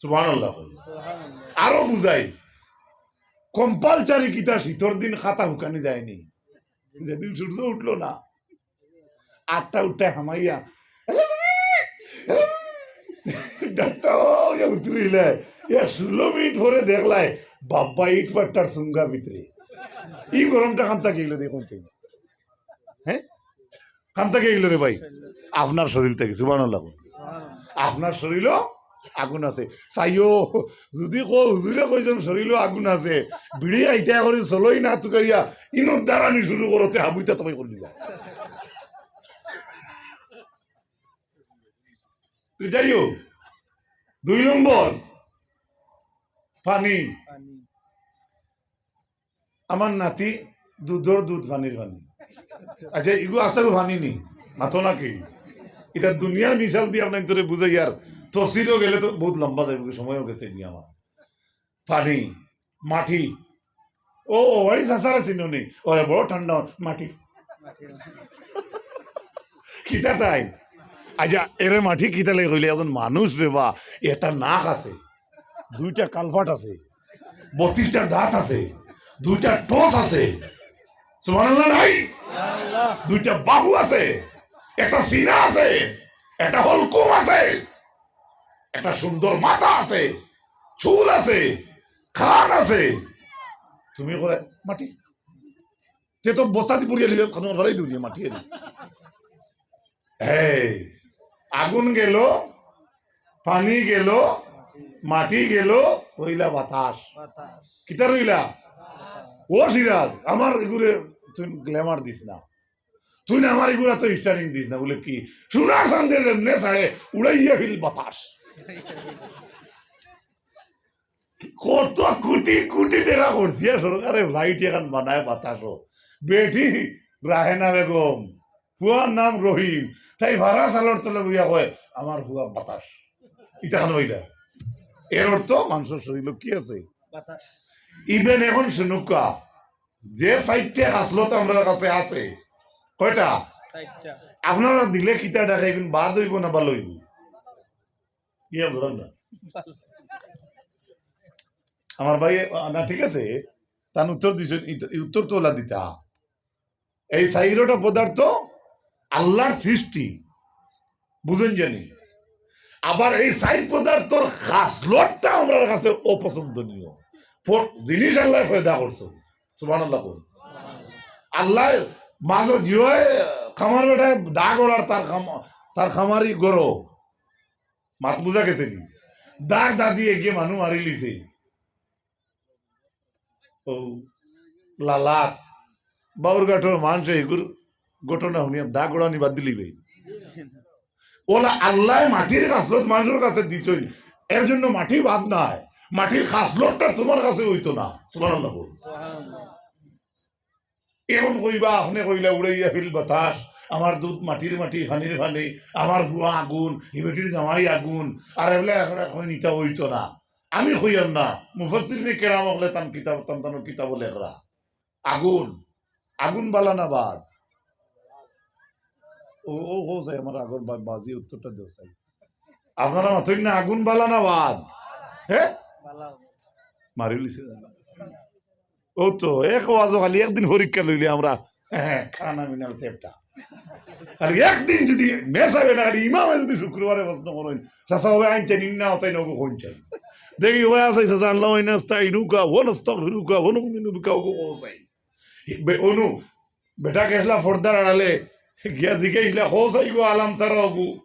সুবহানাল্লাহ। সুবহানাল্লাহ। আরো বুঝাই, compulsory কিতা শীতর দিন খাতা হুকানি যায়নি? যেদিন সূর্য উঠলো না, আটটা উঠতে হামাইয়া ডাক্তার উতরিলে, ইয়া ষোলো মিনিট পরে দেখলায় বাব্বা ইট পাট্টার সুঙ্গা ভিতরে। ই গরমটা কান্তা গেল দেখুন তো। হ্যাঁ, কান্তা গেল রে ভাই, আপনার শরীর থেকে। সুবহানাল্লাহ। আপনার শরীরও আগুন আছে। চাইও, যদি কো হুজুরে কইছেন শরীরও আগুন আছে, বিড়ি আইতে করি চলই না তুকাইয়া, ইনো দাঁড়ানি শুরু করতে হাবুইতা তোমায় করে দিবা। তো যাই হোক, দুই নম্বর, পানি। পানি। আমার নাতি দুধর দুধ, পানির পানি। আচ্ছা, ইগু আস্তা গু পানি নি, মাতো নাকি? এটা দুনিয়ার মিসাল দিয়ে আপনার তোরে বুঝাই, আর তফসিলও গেলে তো বহুত লম্বা যাইব, সময়ও গেছে নি আমার। পানি, মাটি। ও, ও, ওই চাচারা চিনো নি? ও, বড় ঠান্ডা, মাটি। কিতা তাই? আচ্ছা, এরে মাটি কিতা লাগে কইলে, একজন মানুষ রে বা, এটা নাক আছে, দুইটা কালপাট আছে, বত্রিশটা দাঁত আছে, দুইটা টোস আছে, সুবহানাল্লাহ নাই? দুইটা বাহু আছে, একটা সিনা আছে, একটা হলকুম আছে, একটা সুন্দর মাথা আছে, চুল আছে, কান আছে। তুমি করে মাটি, তে তো বস্তাদি পুড়িয়ে নিবে, খানো ফেলাই দিও মাটি এনে। এই আগুন গেল, পানি গেল, মাটি গেল, রইলা বাতাস। বাতাস। কিতা রইলা? ও সিরাজ, আমার এগুরে তুই গ্ল্যামার দিস না, তুই না আমার এগুলা তো স্টারিং দিস না। বলে কি, সোনার চান্দে যেমনে ছাড়ে, উড়াইয়া ফিল বাতাস। কত কোটি কোটি টেকা খরচিয়া সরকারে ফ্লাইট এখান বানায় বাতাসও। বেটি রাহেনা বেগম, ফুয়ার নাম রহিম, তাই ভাড়া চালর তলে বইয়া কয়, "আমার ফুয়া বাতাস।" ইতা খান হইলা। এর অর্থ মানুষের শরীরও কি আছে? বাতাস। ইভেন এখন শুনুক্কা, যে চাইরটা খাসলত আমরার কাছে আছে, কয়টা? চাইরটা। আপনারা দিলে কিতা ডাকে, এখন বাদ হইব না ভালো হইব? ইয়া বুঝলাম না। আমার ভাই, আ, না, ঠিক আছে, তান উত্তর দিছেন, ই-, ই উত্তর তো ওলা দিতা। এই চাইরোটা পদার্থ আল্লাহর সৃষ্টি, বুঝেন জানি। আবার এই চাইর পদার্থর খাসলতটা আমরার কাছে অপছন্দনীয়। প-, জিনিস আল্লাহ পয়দা করছে, সুবহানাল্লাহ বল। আল্লাহ মাঝে জিওয়ে খামার বেটায় দা গড়ার তার খাম-, তার খামারি গরো। মাত বুঝা গেছে নি? দার দাদি এগিয়ে মানু মারি লিছে। ও লালাত, বাউরঘাটর মানুষে এগুর ঘটনা শুনিয়া দা গোড়া নিবাদ দিলি ভাই। ওলা আল্লাহ মাটির খাসলত মানুষের কাছে দিছই, এর জন্য মাটি বাদ নাই, মাটির খাসলতটা তোমার কাছে হইতো না। সুবহানাল্লাহ বল। এখন কইবা, আপনে কইলা উড়াইয়া ফিল বাতাস, আমার দুধ মাটির মাটি, পানির পানি, আমার ফুয়া আগুন, ই বেটির জামাই আগুন, আর এগুলা এখন কই নিতা হইতো না। আমি কইয়ার না, মুফাসসিরিনে কেরাম অকলে তান কিতাব, তান তান কিতাব লেখরা। আগুন, আগুন বালা না বাদ? ও, ও, ও, চাই আমার আগর বা-, বাজি উত্তরটা দেও চাই। আপনারা মাতইন না, আগুন বালা না বাদ? হ্যাঁ? মারি লিছে জানো। ও তো, এক ওয়াজও খালি একদিন পরীক্ষা লইলে আমরা, হ্যাঁ, খানা মিনাল সেফটা। আর একদিন যদি মেসাবে না, খালি ইমামে যদি শুক্রবারে প্রশ্ন করেন, চাচা হবে আইন চাই, না হতাই নগো কোন চাই। দেখি, ওয়া আছে, চাচা, আল্লাহ ওয়া ইন্না নাস্তাইনুকা, ওয়া নাস্তাগফিরুকা, ওয়া নুমিনু বিকা, ওগো, ও চাই। বে-, অনু, বেটা গেছলা পর্দার আড়ালে, গিয়া জিগাইছলা, "কও চাই গো, আলাম তারা অগু।"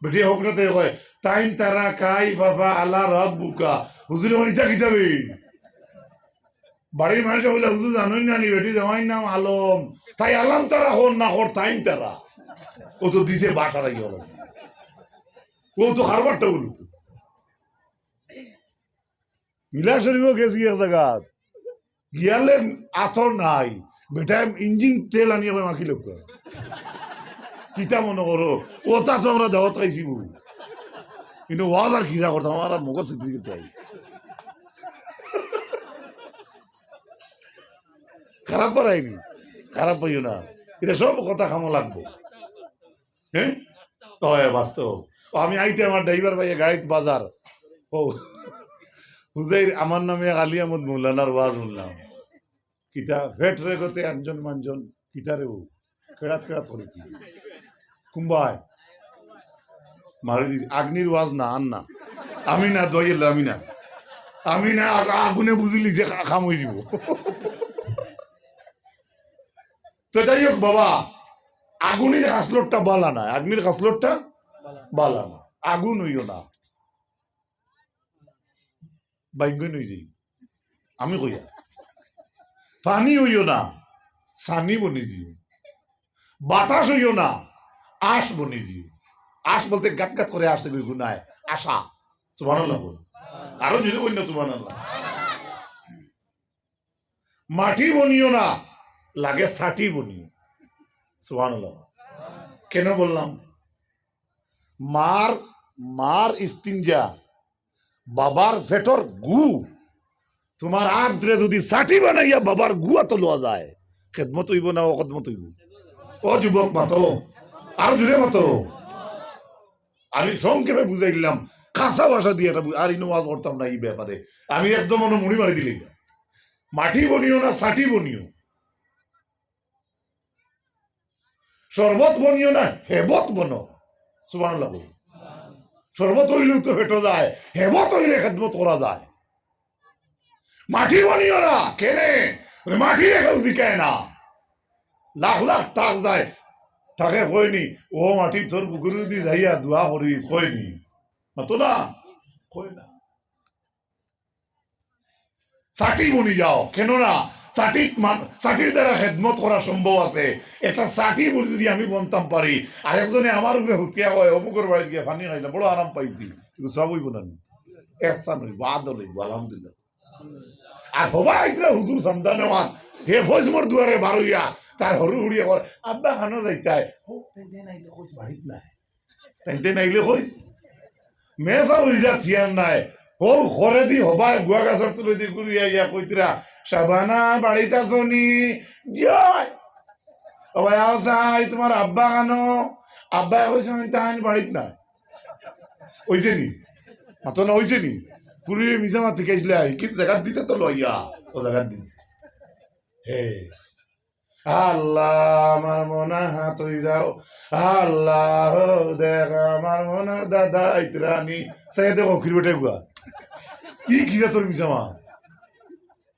বেটি হকরাতে কয়, "তাইন তারা কাইফা ফাআলা রাব্বুকা।" হুজুরে কইন, "ইতা কিতাবে?" বাড়ির মানুষে কইলা, "হুজুর জানইন না নি, বেটি জামাইর নাম আলম। তাই আলাম তারা কর না কর, তাইন তারা।" ও তো দিছে বাসার আগে হলো। ও তো কারবারটা বলতো। মিলা শরীফও গেছি এক জাগাত, গিয়ালে আতর নাই, বেটায় ইঞ্জিন তেল আনিয়া কয় মাখি লোক। কিতা মনে করো, ওটা তো আমরা দাওয়াত খাইছি বউ। কিন্তু ওয়াজ আর কিতা করতাম, আমরা মগজ সিদ্ধি করতে চাই। খারাপ পারাইনি, খারাপ পাইও না। ইতা সব কথা খামো লাগবো। হ্যাঁ, অয় বাস্তব। ও, আমি আইতে আমার ড্রাইভার ভাইয়ে গাড়িত বাজার। ও, হুজাইর, আমার নামে আলী আহমদ মৌলানার ওয়াজ হুনলাম। কিতা ফেট রে গতে আঞ্জন মাঞ্জন, কিতা রে ও? কেড়াত কেড়াত করি কি? কুম্বায়? মারি দিছি। আগ্নির ওয়াজ না, আর না। আমি না, দোয়াই আল্লাহ, আমি না। আমি না, আগ-, আগুনে বুঝিলি যে খা-, খাম অই যিবো। তো যাই হোক বাবা, আগুনের খাসলতটা বালা না, আগ্নির খাসলতটা বালা না। আগুন অইও না, বাইঙ্গন অই যাই। আমি কইয়া, পানি অইও না, সানি বনি যিও। বাতাস অইও না, আশ বনি যিও। আশ বলতে গাত গাত করে আশ, এগুলো গুনায়, আশা। সুবহানাল্লাহ বল। আরো জোরে বল না, সুবহানাল্লাহ। মাটি বনিও না, লাগে ছাটি বনিও। সুবহানাল্লাহ। কেন বললাম? মার, মার ইস্তিঞ্জা, বাবার পেটর গু, তোমার আদ্রে যদি ছাটি বানাইয়া বাবার গুয়া তো লওয়া যায়, খেদমত অইবো না অখেদমত অইবো? ও যুবক মাতো, আরো জোরে মাতো। আমি সংক্ষেপে বুঝাইলাম, খাসা ভাষা দিয়া এটা বু-, আর ইনো ওয়াজ করতাম না এই ব্যাপারে। আমি একদম মনে মুড়ি মারি দিলাম। মাটি বনিও না, ছাটি বনিও। শরবত বনিও না, হেবত বনো। সুবহানাল্লাহ বলো। শরবত অইলেও তো পেটো যায়, হেবত অইলে খেদমত করা যায়। মাটি বনিও না, কেনে? মাটি রেখেও জিকায় না। লাখ লাখ টাক যায়, টাকে কয়নি, "ও মাটি, তোর বুকুর দি যাইয়া দোয়া করিস", কয়নি? মাতো না? কয় না। ছাটি বনি যাও, কেননা ছাটি মান-, ছাটির দ্বারা খেদমত করা সম্ভব আছে। একটা ছাটি বনি যদি আমি বনতাম পারি, আর একজনে আমার উপরে হুতিয়া কয়, "অমুকর বাড়িত গিয়া পানি খাইলাম, বড় আরাম পাইছি", এগুলো সব অইবো না নি? একসান অইবো, আদল অইবো, আলহামদুলিল্লাহ। আর হবা ইতরা হুজুর সন্তানে মাত, হে ফজমর দুয়ারে বারইয়া, তার হরু হুড়িয়া কর, "আব্বা খানো যাইতায়?" "ও, তাই যে নাই তো কইস বাড়িত নাই।" তাইতে নাইলে কইস, মেসা অই যা থিয়ার নাই। ও ঘরে দি হবায় গুয়া গাছর তলে দি ঘুরিয়া ইয়া কইতরা, "শাবানা বাড়িত আছো নি?" "জি অয়।" "ও ভাই, আও চাই, তোমার আব্বা কানো?" "আব্বা কইছে, আমি তাইন বাড়িত নাই।" অইছে নি? মাতো না, অইছে নি? পুরুষে মিছা মাত শিখাইছিলে, আই কি জাগাত দিছে তো লইয়া, ও জাগাত দিছে। হে। আল্লাহ, আমার মনার হাত অই যাও। আল্লাহ, ও দেখ, আমার মনার দাদা আইতরা নি। চাইয়া দেখো, কির বেটা গুয়া। ই কিরা তোর মিছা মাত?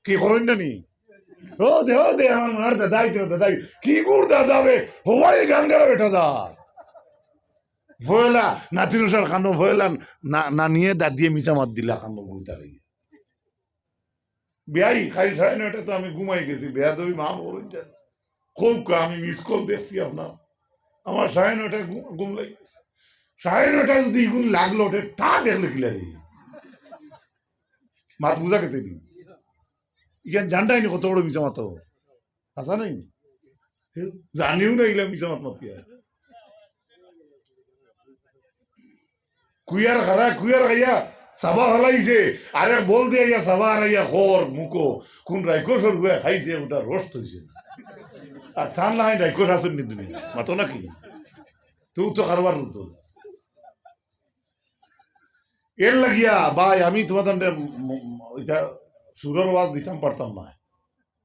কি করইন না নি? ও দে, ও দে, আমার মনার দাদা আইতরা, দাদা আই-, কি গুর দাদা রে? হবাই গাঙ্গারা বেটা যা। ভয়লা, নাতির উষার খানো ভয়লা, না, নানিয়ে দাদিয়ে মিছা মাত দিলা খানো গুতা খাইয়া। বিয়াই, কাইল সাড়ে নয়টা তো আমি ঘুমাই গেছি, বেয়াদবি মাফ করইন যেন। খুব কা-, আমি মিস কল দেখছি আপনার। আমার সাড়ে নয়টায় ঘু-, ঘুম লাগি গেছে। সাড়ে নয়টায় যদি ইগুন লাগলো, ওটা টা দেখলে কি লাগে? মাত বুঝা গেছে নি? ইখান জানটাই নি কত বড় মিছা মাতো। হাছা নাই? জানিও না ইলা মিছা মাত মাতিয়া। কুয়ার খারা, কুয়ার খাইয়া, সাবা ফালাইছে, আরে বল দিয়া ইয়া সাবা আর ইয়া খর মুখো, কোন রাইকসর গুয়া খাইছে, ওটা রোস্ট অইছে। আর তার নাই রাইকস আছইন নি দুনিয়া, মাতো নাকি? তো তো কারবার হতো। এর লাগিয়া ভাই, আমি তোমাদের ম-, ম-, এটা সুরর ওয়াজ দিতাম পারতাম না।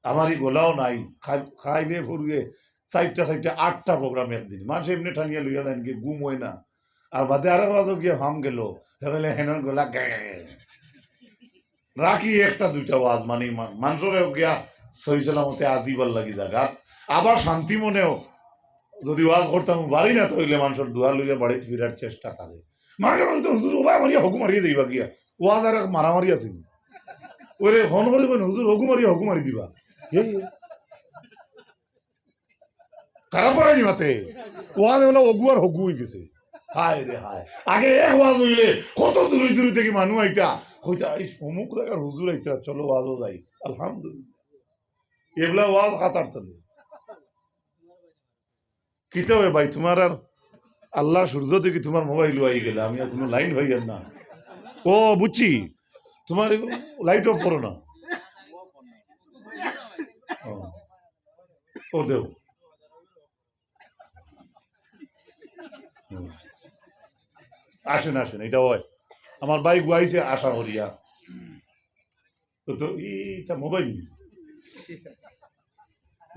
আমার ই গলাও নাই, খাই-, খাইবে ফুরবে, চাইরটা, চাইরটা, আটটা প্রোগ্রাম একদিন। মানুষ এমনি টানিয়া লইয়া যাইন কি, ঘুম অয় না। আর বাদে আরো ওয়াজও গিয়া ফাম গেল, সে বলে, "হেনর গলা গে গে গে গে।" রাখি একটা দুইটা ওয়াজ, মানে, মা-, মানুষরে গিয়া সহি সালামতে আজিবার লাগি জাগাত। আবার শান্তি মনেও যদি ওয়াজ করতাম পারি না, তাইলে মানুষর দোয়া লইয়া বাড়িত ফিরার চেষ্টা থাকে। মানুষর তো, "হুজুর, ও ভাই, মারিয়া হগু মারিয়া যাইবা গিয়া।" ওয়াজ আর এক মারামারি আছে নি? ওরে ফোন করি কইন, "হুজুর, হগু মারিয়া, হগু মারি দিবা।" এই, এই। খারাপ করাই নি মাতে। ওয়াজ বলে হগু আর হগু অই গেছে। হায় রে হায়। আগে এক ওয়াজ অইলে কত দূরে দূরে থাকি মানুষ আইতা। কইতা, "এই অমুক জাগার হুজুর আইতা, চলো ওয়াজও যাই।" আলহামদুলিল্লাহ। এবলা ওয়াজ খাতার তলে। কিতা অয় ভাই, তোমার আর আল্লাহর সূর্য থাকি তোমার মোবাইল আই গেলে, আমি আর কোনো লাইন পাইয়ার না। ও, বুঝছি, তোমার লাইট অফ করো না। ও। ও দেও। হুম। আসেন, আসেন, এটা হয়। আমার ভাই গুয়াইছে আশা করিয়া। তো, তো, ই, এটা মোবাইল নি?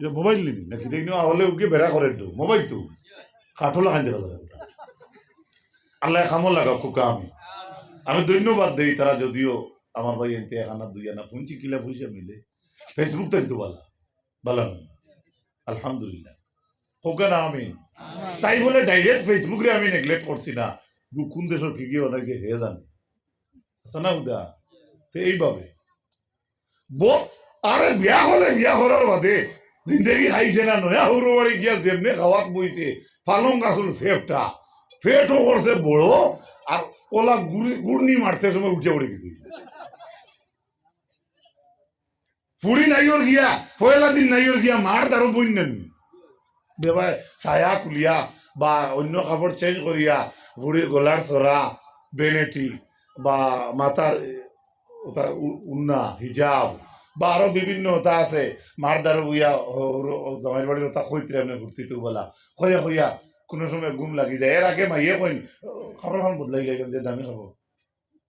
এটা মোবাইল নি? নাকি এটা ইনো আওয়ালে উগে বেড়া করে একটু। মোবাইল তো। কাঠো লাগাই দেখা যায়। আল্লাহ খামো লাগা খুকা আমি। আমি ধন্যবাদ দেই তারা যদিও আমার ভাই এনতে এক আনা দুই আনা ফুঞ্চি কিলা পয়সা মিলে। Facebook তাই তো বালা। বালা না। আলহামদুলিল্লাহ। হোক না আমিন। তাই বলে direct Facebook রে আমি neglect করছি না। গু-, কোন দেশর কি কি অনেক যে হে জানে। আছে না উদা? তো এইভাবে। ব-, আরে বিয়া হলে বিয়া করার বাদে জিন্দেগি খাইছে না, নয়া হৌর বাড়ি গিয়া যেমনে খাওয়াত বইছে, পালং গাছর সেফটা, পেটও করছে বড়, আর ওলা গুড়ি-, গুড়নি মারতে সময় উঠে পড়ে গেছে। ফুড়ি নাইওর গিয়া, পয়লা দিন নাইওর গিয়া, মার দারো বইন নেন। বেবায় ছায়া খুলিয়া বা অন্য কাপড় change করিয়া, ফুড়ির গলার সরা, বেনেটি বা মাথার, এ, ওটা উ-, উন্না, হিজাব, বা আরো বিভিন্ন ওটা আছে, মার দারো বইয়া, ও, ও, ও, জামাইর বাড়ির ওটা কইতরে এমনি ঘুরতে তো বলা। কইয়া কইয়া কোনো সময় ঘুম লাগি যায়। এর আগে মাইয়ে কইন, "কাপড় খান বদলাই গেলাম যে দামি কাপড়।"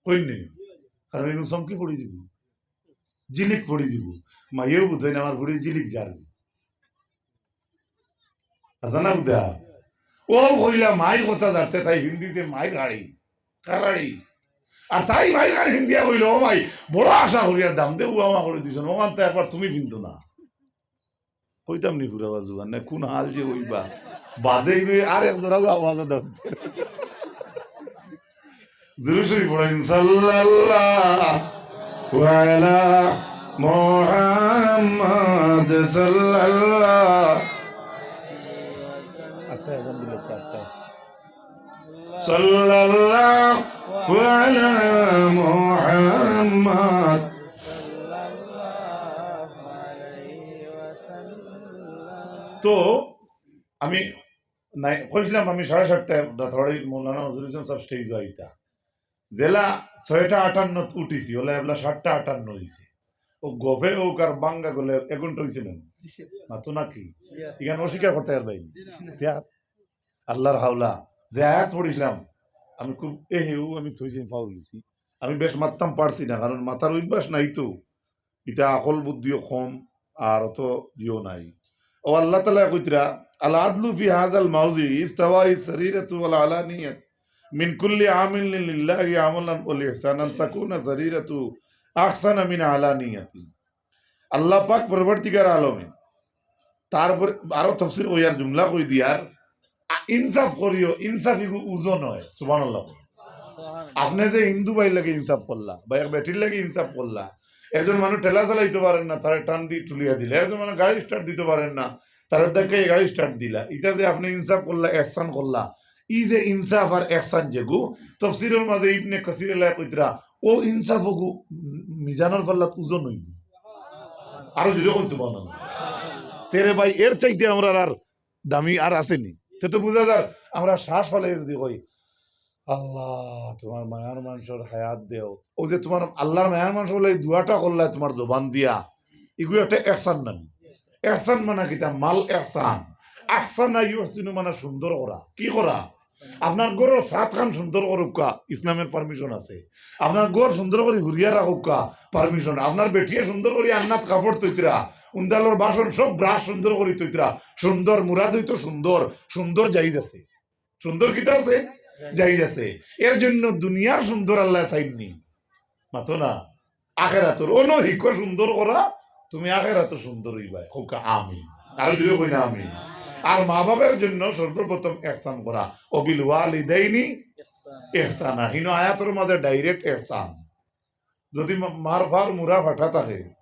কইন নি? কারণ এগুলো চমকি পড়ি দিব। জিলিক পড়ি দিব। মাইয়েও বুঝে না, আমার ফুড়ির জিলিক যার। আছে না বুঝা? ও কইলা মাইর কথা যাতে তাই হিন্দিছে মাইর গাড়ি, কারাড়ি। আর তাই মাইর গাড়ি হিন্দিয়া কইল, "ও ভাই, বড় আশা করিয়ার দাম দে, ও আমা করে দিছন, ওখান তো একবার তুমি পিনতো না।" কইতাম নি ফুরা বাজু, আর না কোন হাল যে অইবা। বাদে ইবে আর এক জোড়া আওয়াজ দাও। জোরে শরীফ পড়েন, সাল্লাল্লাহু আলা মুহাম্মদ সাল্লাল্লাহু আটটা এখন দিল, আটটা। সাল্লাল্লাহু আলা মুহাম্মদ। তো আমি নাই, কইছিলাম আমি সাড়ে সাতটায় রাতারাতি মৌলানা নজরুল ইসলাম সাহেব stage আইতা। যেলা ছয়টা আটান্নত উঠিছি, ওলা এবলা সাতটা আটান্ন হইছে। ও গফে ও কার বাঙ্গা গলে এক ঘন্টা হইছে না? মাতো নাকি? ইখান অস্বীকার করতে পারবায় নি। তে আর আল্লাহর হাওলা, যে আয়াত পড়ছিলাম, আমি খুব, এ হে, ও আমি থইছি, আমি ফাউল হইছি। আমি বেশ মাততাম পারছি না, কারণ মাতার অভ্যাস নাই তো। ইটা আকল বুদ্ধিও কম, আর অত ইয়েও নাই। ও আল্লাহ তাআলা কইতরা, "আল আদলু ফি হাযাল মাওজি ইস্তাওয়াই সারিরাতু ওয়াল আলানিয়াত মিন কুল্লি আমিলিন লিল্লাহি আমালান ওয়াল ইহসানান তাকুনা সারিরাতু আহসানা মিন আলানিয়াতি।" আল্লাহ পাক পরবর্তীকার আলমে তারপরে আরো তফসির কইয়ার জুমলা কই দিয়ার, আ, ইনসাফ করিও, ইনসাফ ইগু উজন হয়। সুবহানাল্লাহ। আপনে যে হিন্দু ভাইর লাগি ইনসাফ করলা, বা এক বেটির লাগি ইনসাফ করলা, একজন মানুষ ঠেলা চালাইতো পারের না, তারে টান দি তুলিয়া দিলা, একজন মানুষ গাড়ি start দিতো পারের না, তারে ধাক্কাইয়া গাড়ি start দিলা, ইটা যে আপনে ইনসাফ করলা, এহসান করলা, ই যে ইনসাফ আর এহসান যেগু, তফসিরর মাঝে ইবনে কাসিরে লেখা কইতরা, ও ইনসাফ ওগু মিজানর পাল্লাত উজন অইবো। আরো জোরে কইন সুবহানাল্লাহ। তে রে ভাই, এর চাইতে আমরার আর দামি আর আছে নি? তে তো বুঝা যার, আমরা শ্বাস ফালাই যদি কই, "আল্লাহ, তুমার মায়ার মানষর হায়াত দেও।" ও যে তুমার আল্লাহর মায়ার মানষর লাগি দোয়াটা করলায় তুমার জবান দিয়া, ইগু একটা এহসান নানি? এহসান মানে কিতা? মাল এহসান। আহসানা ইউহসিনু মানে সুন্দর করা। কি করা? আপনার ঘরর ছাদ খান সুন্দর করউক্কা, ইসলামের permission আছে। আপনার ঘর সুন্দর করি হুরিয়া রাখউক্কা, permission। আপনার বেটিয়ে সুন্দর করি আন্নাত কাপড় থইতরা, উন্দালর বাসন সব brush সুন্দর করি থইতরা, সুন্দর মুরাদ অইতো সুন্দর, সুন্দর জায়েজ আছে। সুন্দর কিতা আছে? জায়েজ আছে। এর জন্য দুনিয়ার সুন্দর আল্লায় চাইন নি। মাতো না। আখেরাতর অনো হিকো সুন্দর করা, তুমি আখেরাতো সুন্দর অইবায়। কউক্কা আমিন। আরো জোরে কইন না আমিন। আর মা বাবার জন্য সর্বপ্রথম এহসান করা, ওবিল ওয়ালিদাইনি এহসানা। হিনো আয়াতর মাঝে direct এহসান। যদি মা-, মার ফার মুড়া ফাটা থাকে,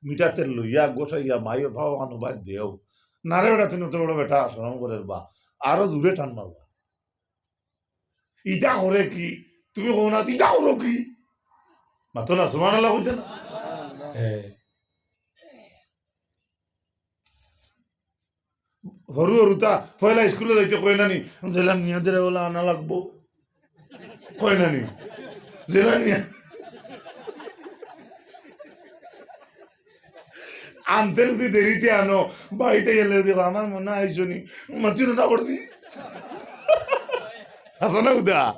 মিঠা তেল লইয়া গোসাইয়া মাইর ফাও আনো বাদ দেও। নারে বেটা, তুমি তো বড় বেটা, শরম করের বা, আরো জোরে টান মারবা। ইটা করে কি? তুমি কও না, ইটা করো কি? মাতো না, সুবহানাল্লাহ কইতা না? হ্যাঁ। হরু হরুতা পয়লা স্কুলো যাইতে কয় না নি, "জেলা নিয়া দে রে, ওলা আনা লাগবো।" কয় না নি? জেলা নিয়া। আনতে যদি দেরিতে আনো, বাড়িত গেলে যদি কয়, "আমার মনা আইছো নি, মাতিল না করছি।" আছে না উদা?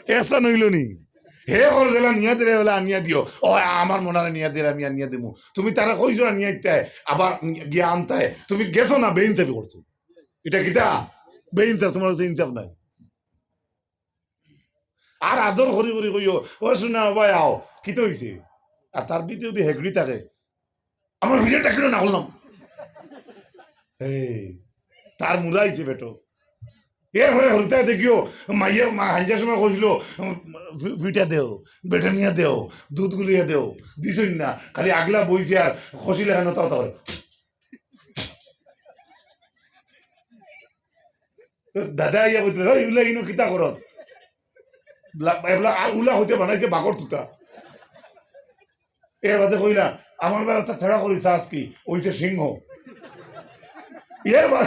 এসা নইল নি? হে কর দিলা নিয়া দিলে বলে আনিয়া দিও। "ও, আমার মনারে নিয়া দিলে আমি আনিয়া দিমু।" তুমি তারা কইছো আনিয়া দিতে, আবার গিয়া আনতে। তুমি গেছো না, বেইনসাফি করছো। ইটা কিতা? বেইনসাফ, তুমার কাছে ইনসাফ নাই। আর আদর করি করি কইও, "ও সোনা, ও ভাই আও, কিতা অইছে?" আর তার ভিতরে যদি হেগড়ি থাকে, "আমার ভিডিওটা কেন না করলাম?" এই, তার মুরা আইছে বেটো। এরপরে হরুতায় দেখিও, মাইয়ে মা হাঞ্জার সময় কইছিল, "ফি-, ফিটা দেও, বেটানিয়া দেও, দুধ গুলিয়া দেও।" দিছইন না, খালি আগলা বইছে আর খসি লাগানো তাও তাও। দাদা আইয়া কইতে, "ওই উলা ইনো কিতা করস?" লা-, এবলা আ-, উলা হইতে বানাইছে বাঘর তুতা। এর বাদে কইলা, "আমার ভাই অর্থাৎ ঠেড়া করি চাস কি? ওইছে সিংহ।" এর বা-,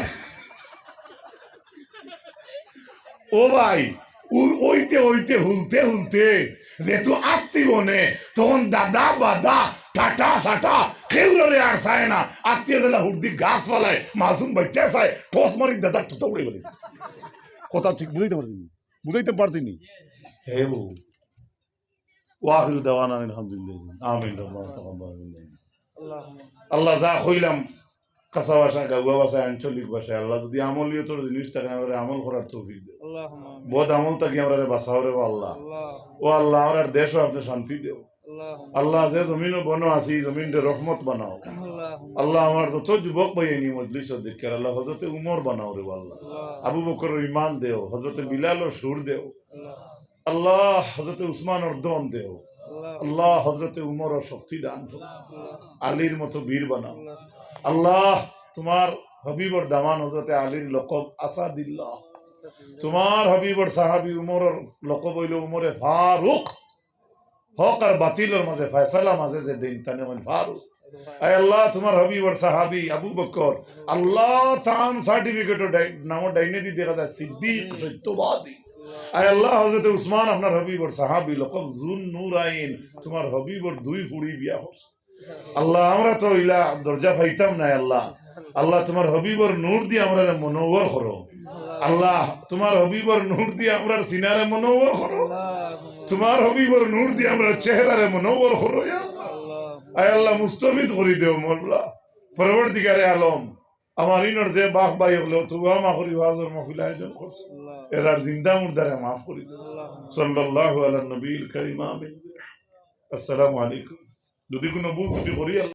ও ভাই, উ-, ওইতে ওইতে হুলতে হুলতে যেহেতু আত্তি বনে, তখন দাদা বাদা টাটা সাটা কেউরে আর চায় না। আত্তিয়ে যেলা হুড়দি গাছ ফালায়, মাসুম বাচ্চা চায়, ঠস মারি দাদার তুতা উড়ে গেলে। কথা ঠিক বুঝাইতে পারছি নি? বুঝাইতে পারছি নি? হে বউ। ওয়া আখিরু দাওয়ানা আলহামদুলিল্লাহ। আমিন। রব্বানা তাকাব্বাল মিন্না। আল্লাহুম্মা। আল্লাহ, যা কইলাম, কাঁচা ভাষা, গাউয়া ভাষায়, আঞ্চলিক ভাষায়, আল্লাহ, যদি আমলিয়তর জিনিস থাকে, আমরারে আমল করার তৌফিক দেও। আল্লাহুম্মা আমিন। বদ আমল থাকি আমরারে বাঁচাও রে বা আল্লাহ। আল্লাহ। ও আল্লাহ, আমরার দেশও আপনে শান্তি দেও। আল্লাহুম্মা। আল্লাহ, যে জমিন ও বন আছি, এই জমিনরে রহমত বানাও। আল্লাহুম্মা। আল্লাহ, আমার যত যুবক ভাই এনি মজলিস দেখে, আল্লাহ, হযরতে উমর বানাও রে বা আল্লাহ। আল্লাহ। আবু বকরর ইমান দেও, হযরতে বিলালর সুর দেও। আল্লাহ। আল্লাহ, হযরতে উসমানর দম দেও। আল্লাহ। আল্লাহ, হযরতে উমরর শক্তি দান করো। আল্লাহ। আলীর মতো বীর বানাও। আল্লাহ। আল্লাহ, তুমার হাবিবর দামান হযরতে আলীর লকব আসাদুল্লাহ। আসাদুল্লাহ। তুমার হাবিবর সাহাবী উমরর লকব অইলো উমরে ফারুক। হক আর বাতিলর মাঝে ফয়সালা মাঝে যে দিন তানে কইন ফারুক। আয় আল্লাহ, তুমার হাবিবর সাহাবী আবু বকর, আল্লাহ, তান সার্টিফিকেটর ডাই-, নামর ডাইনেদি দেখা যায় সিদ্দিক, সত্যবাদী। আয় আল্লাহ, হযরতে উসমান আপনার হাবিবর সাহাবী, লকব জুন নুরাইন, তুমার হাবিবর দুই ফুড়ি বিয়া করছে। আল্লাহ, আমরা তো ইলা দরজা পাইতাম না, আল্লাহ। আল্লাহ, তুমার হাবিবর নূর দি আমরারে মনোহর করো। আল্লাহ, তুমার হাবিবর নূর দি আমরার সিনারে মনোহর করো। তুমার হাবিবর নূর দি আমরার চেহারারে মনোহর করো, ইয়া আল্লাহ। আয় আল্লাহ, মুস্তাফিদ করি দেও, মওলা। পরওয়ারদিগারে আলম, আমার ইনর যে বাপ ভাই অকলে তো আমরার ওয়াজর মাহফিল আয়োজন করছে, এরার জিন্দা মুর্দারে মাফ করি দেও। সাল্লাল্লাহু আলা নবীল করিম, আমিন। আসসালামু আলাইকুম। যদি কোনো ভুল ত্রুটি করি,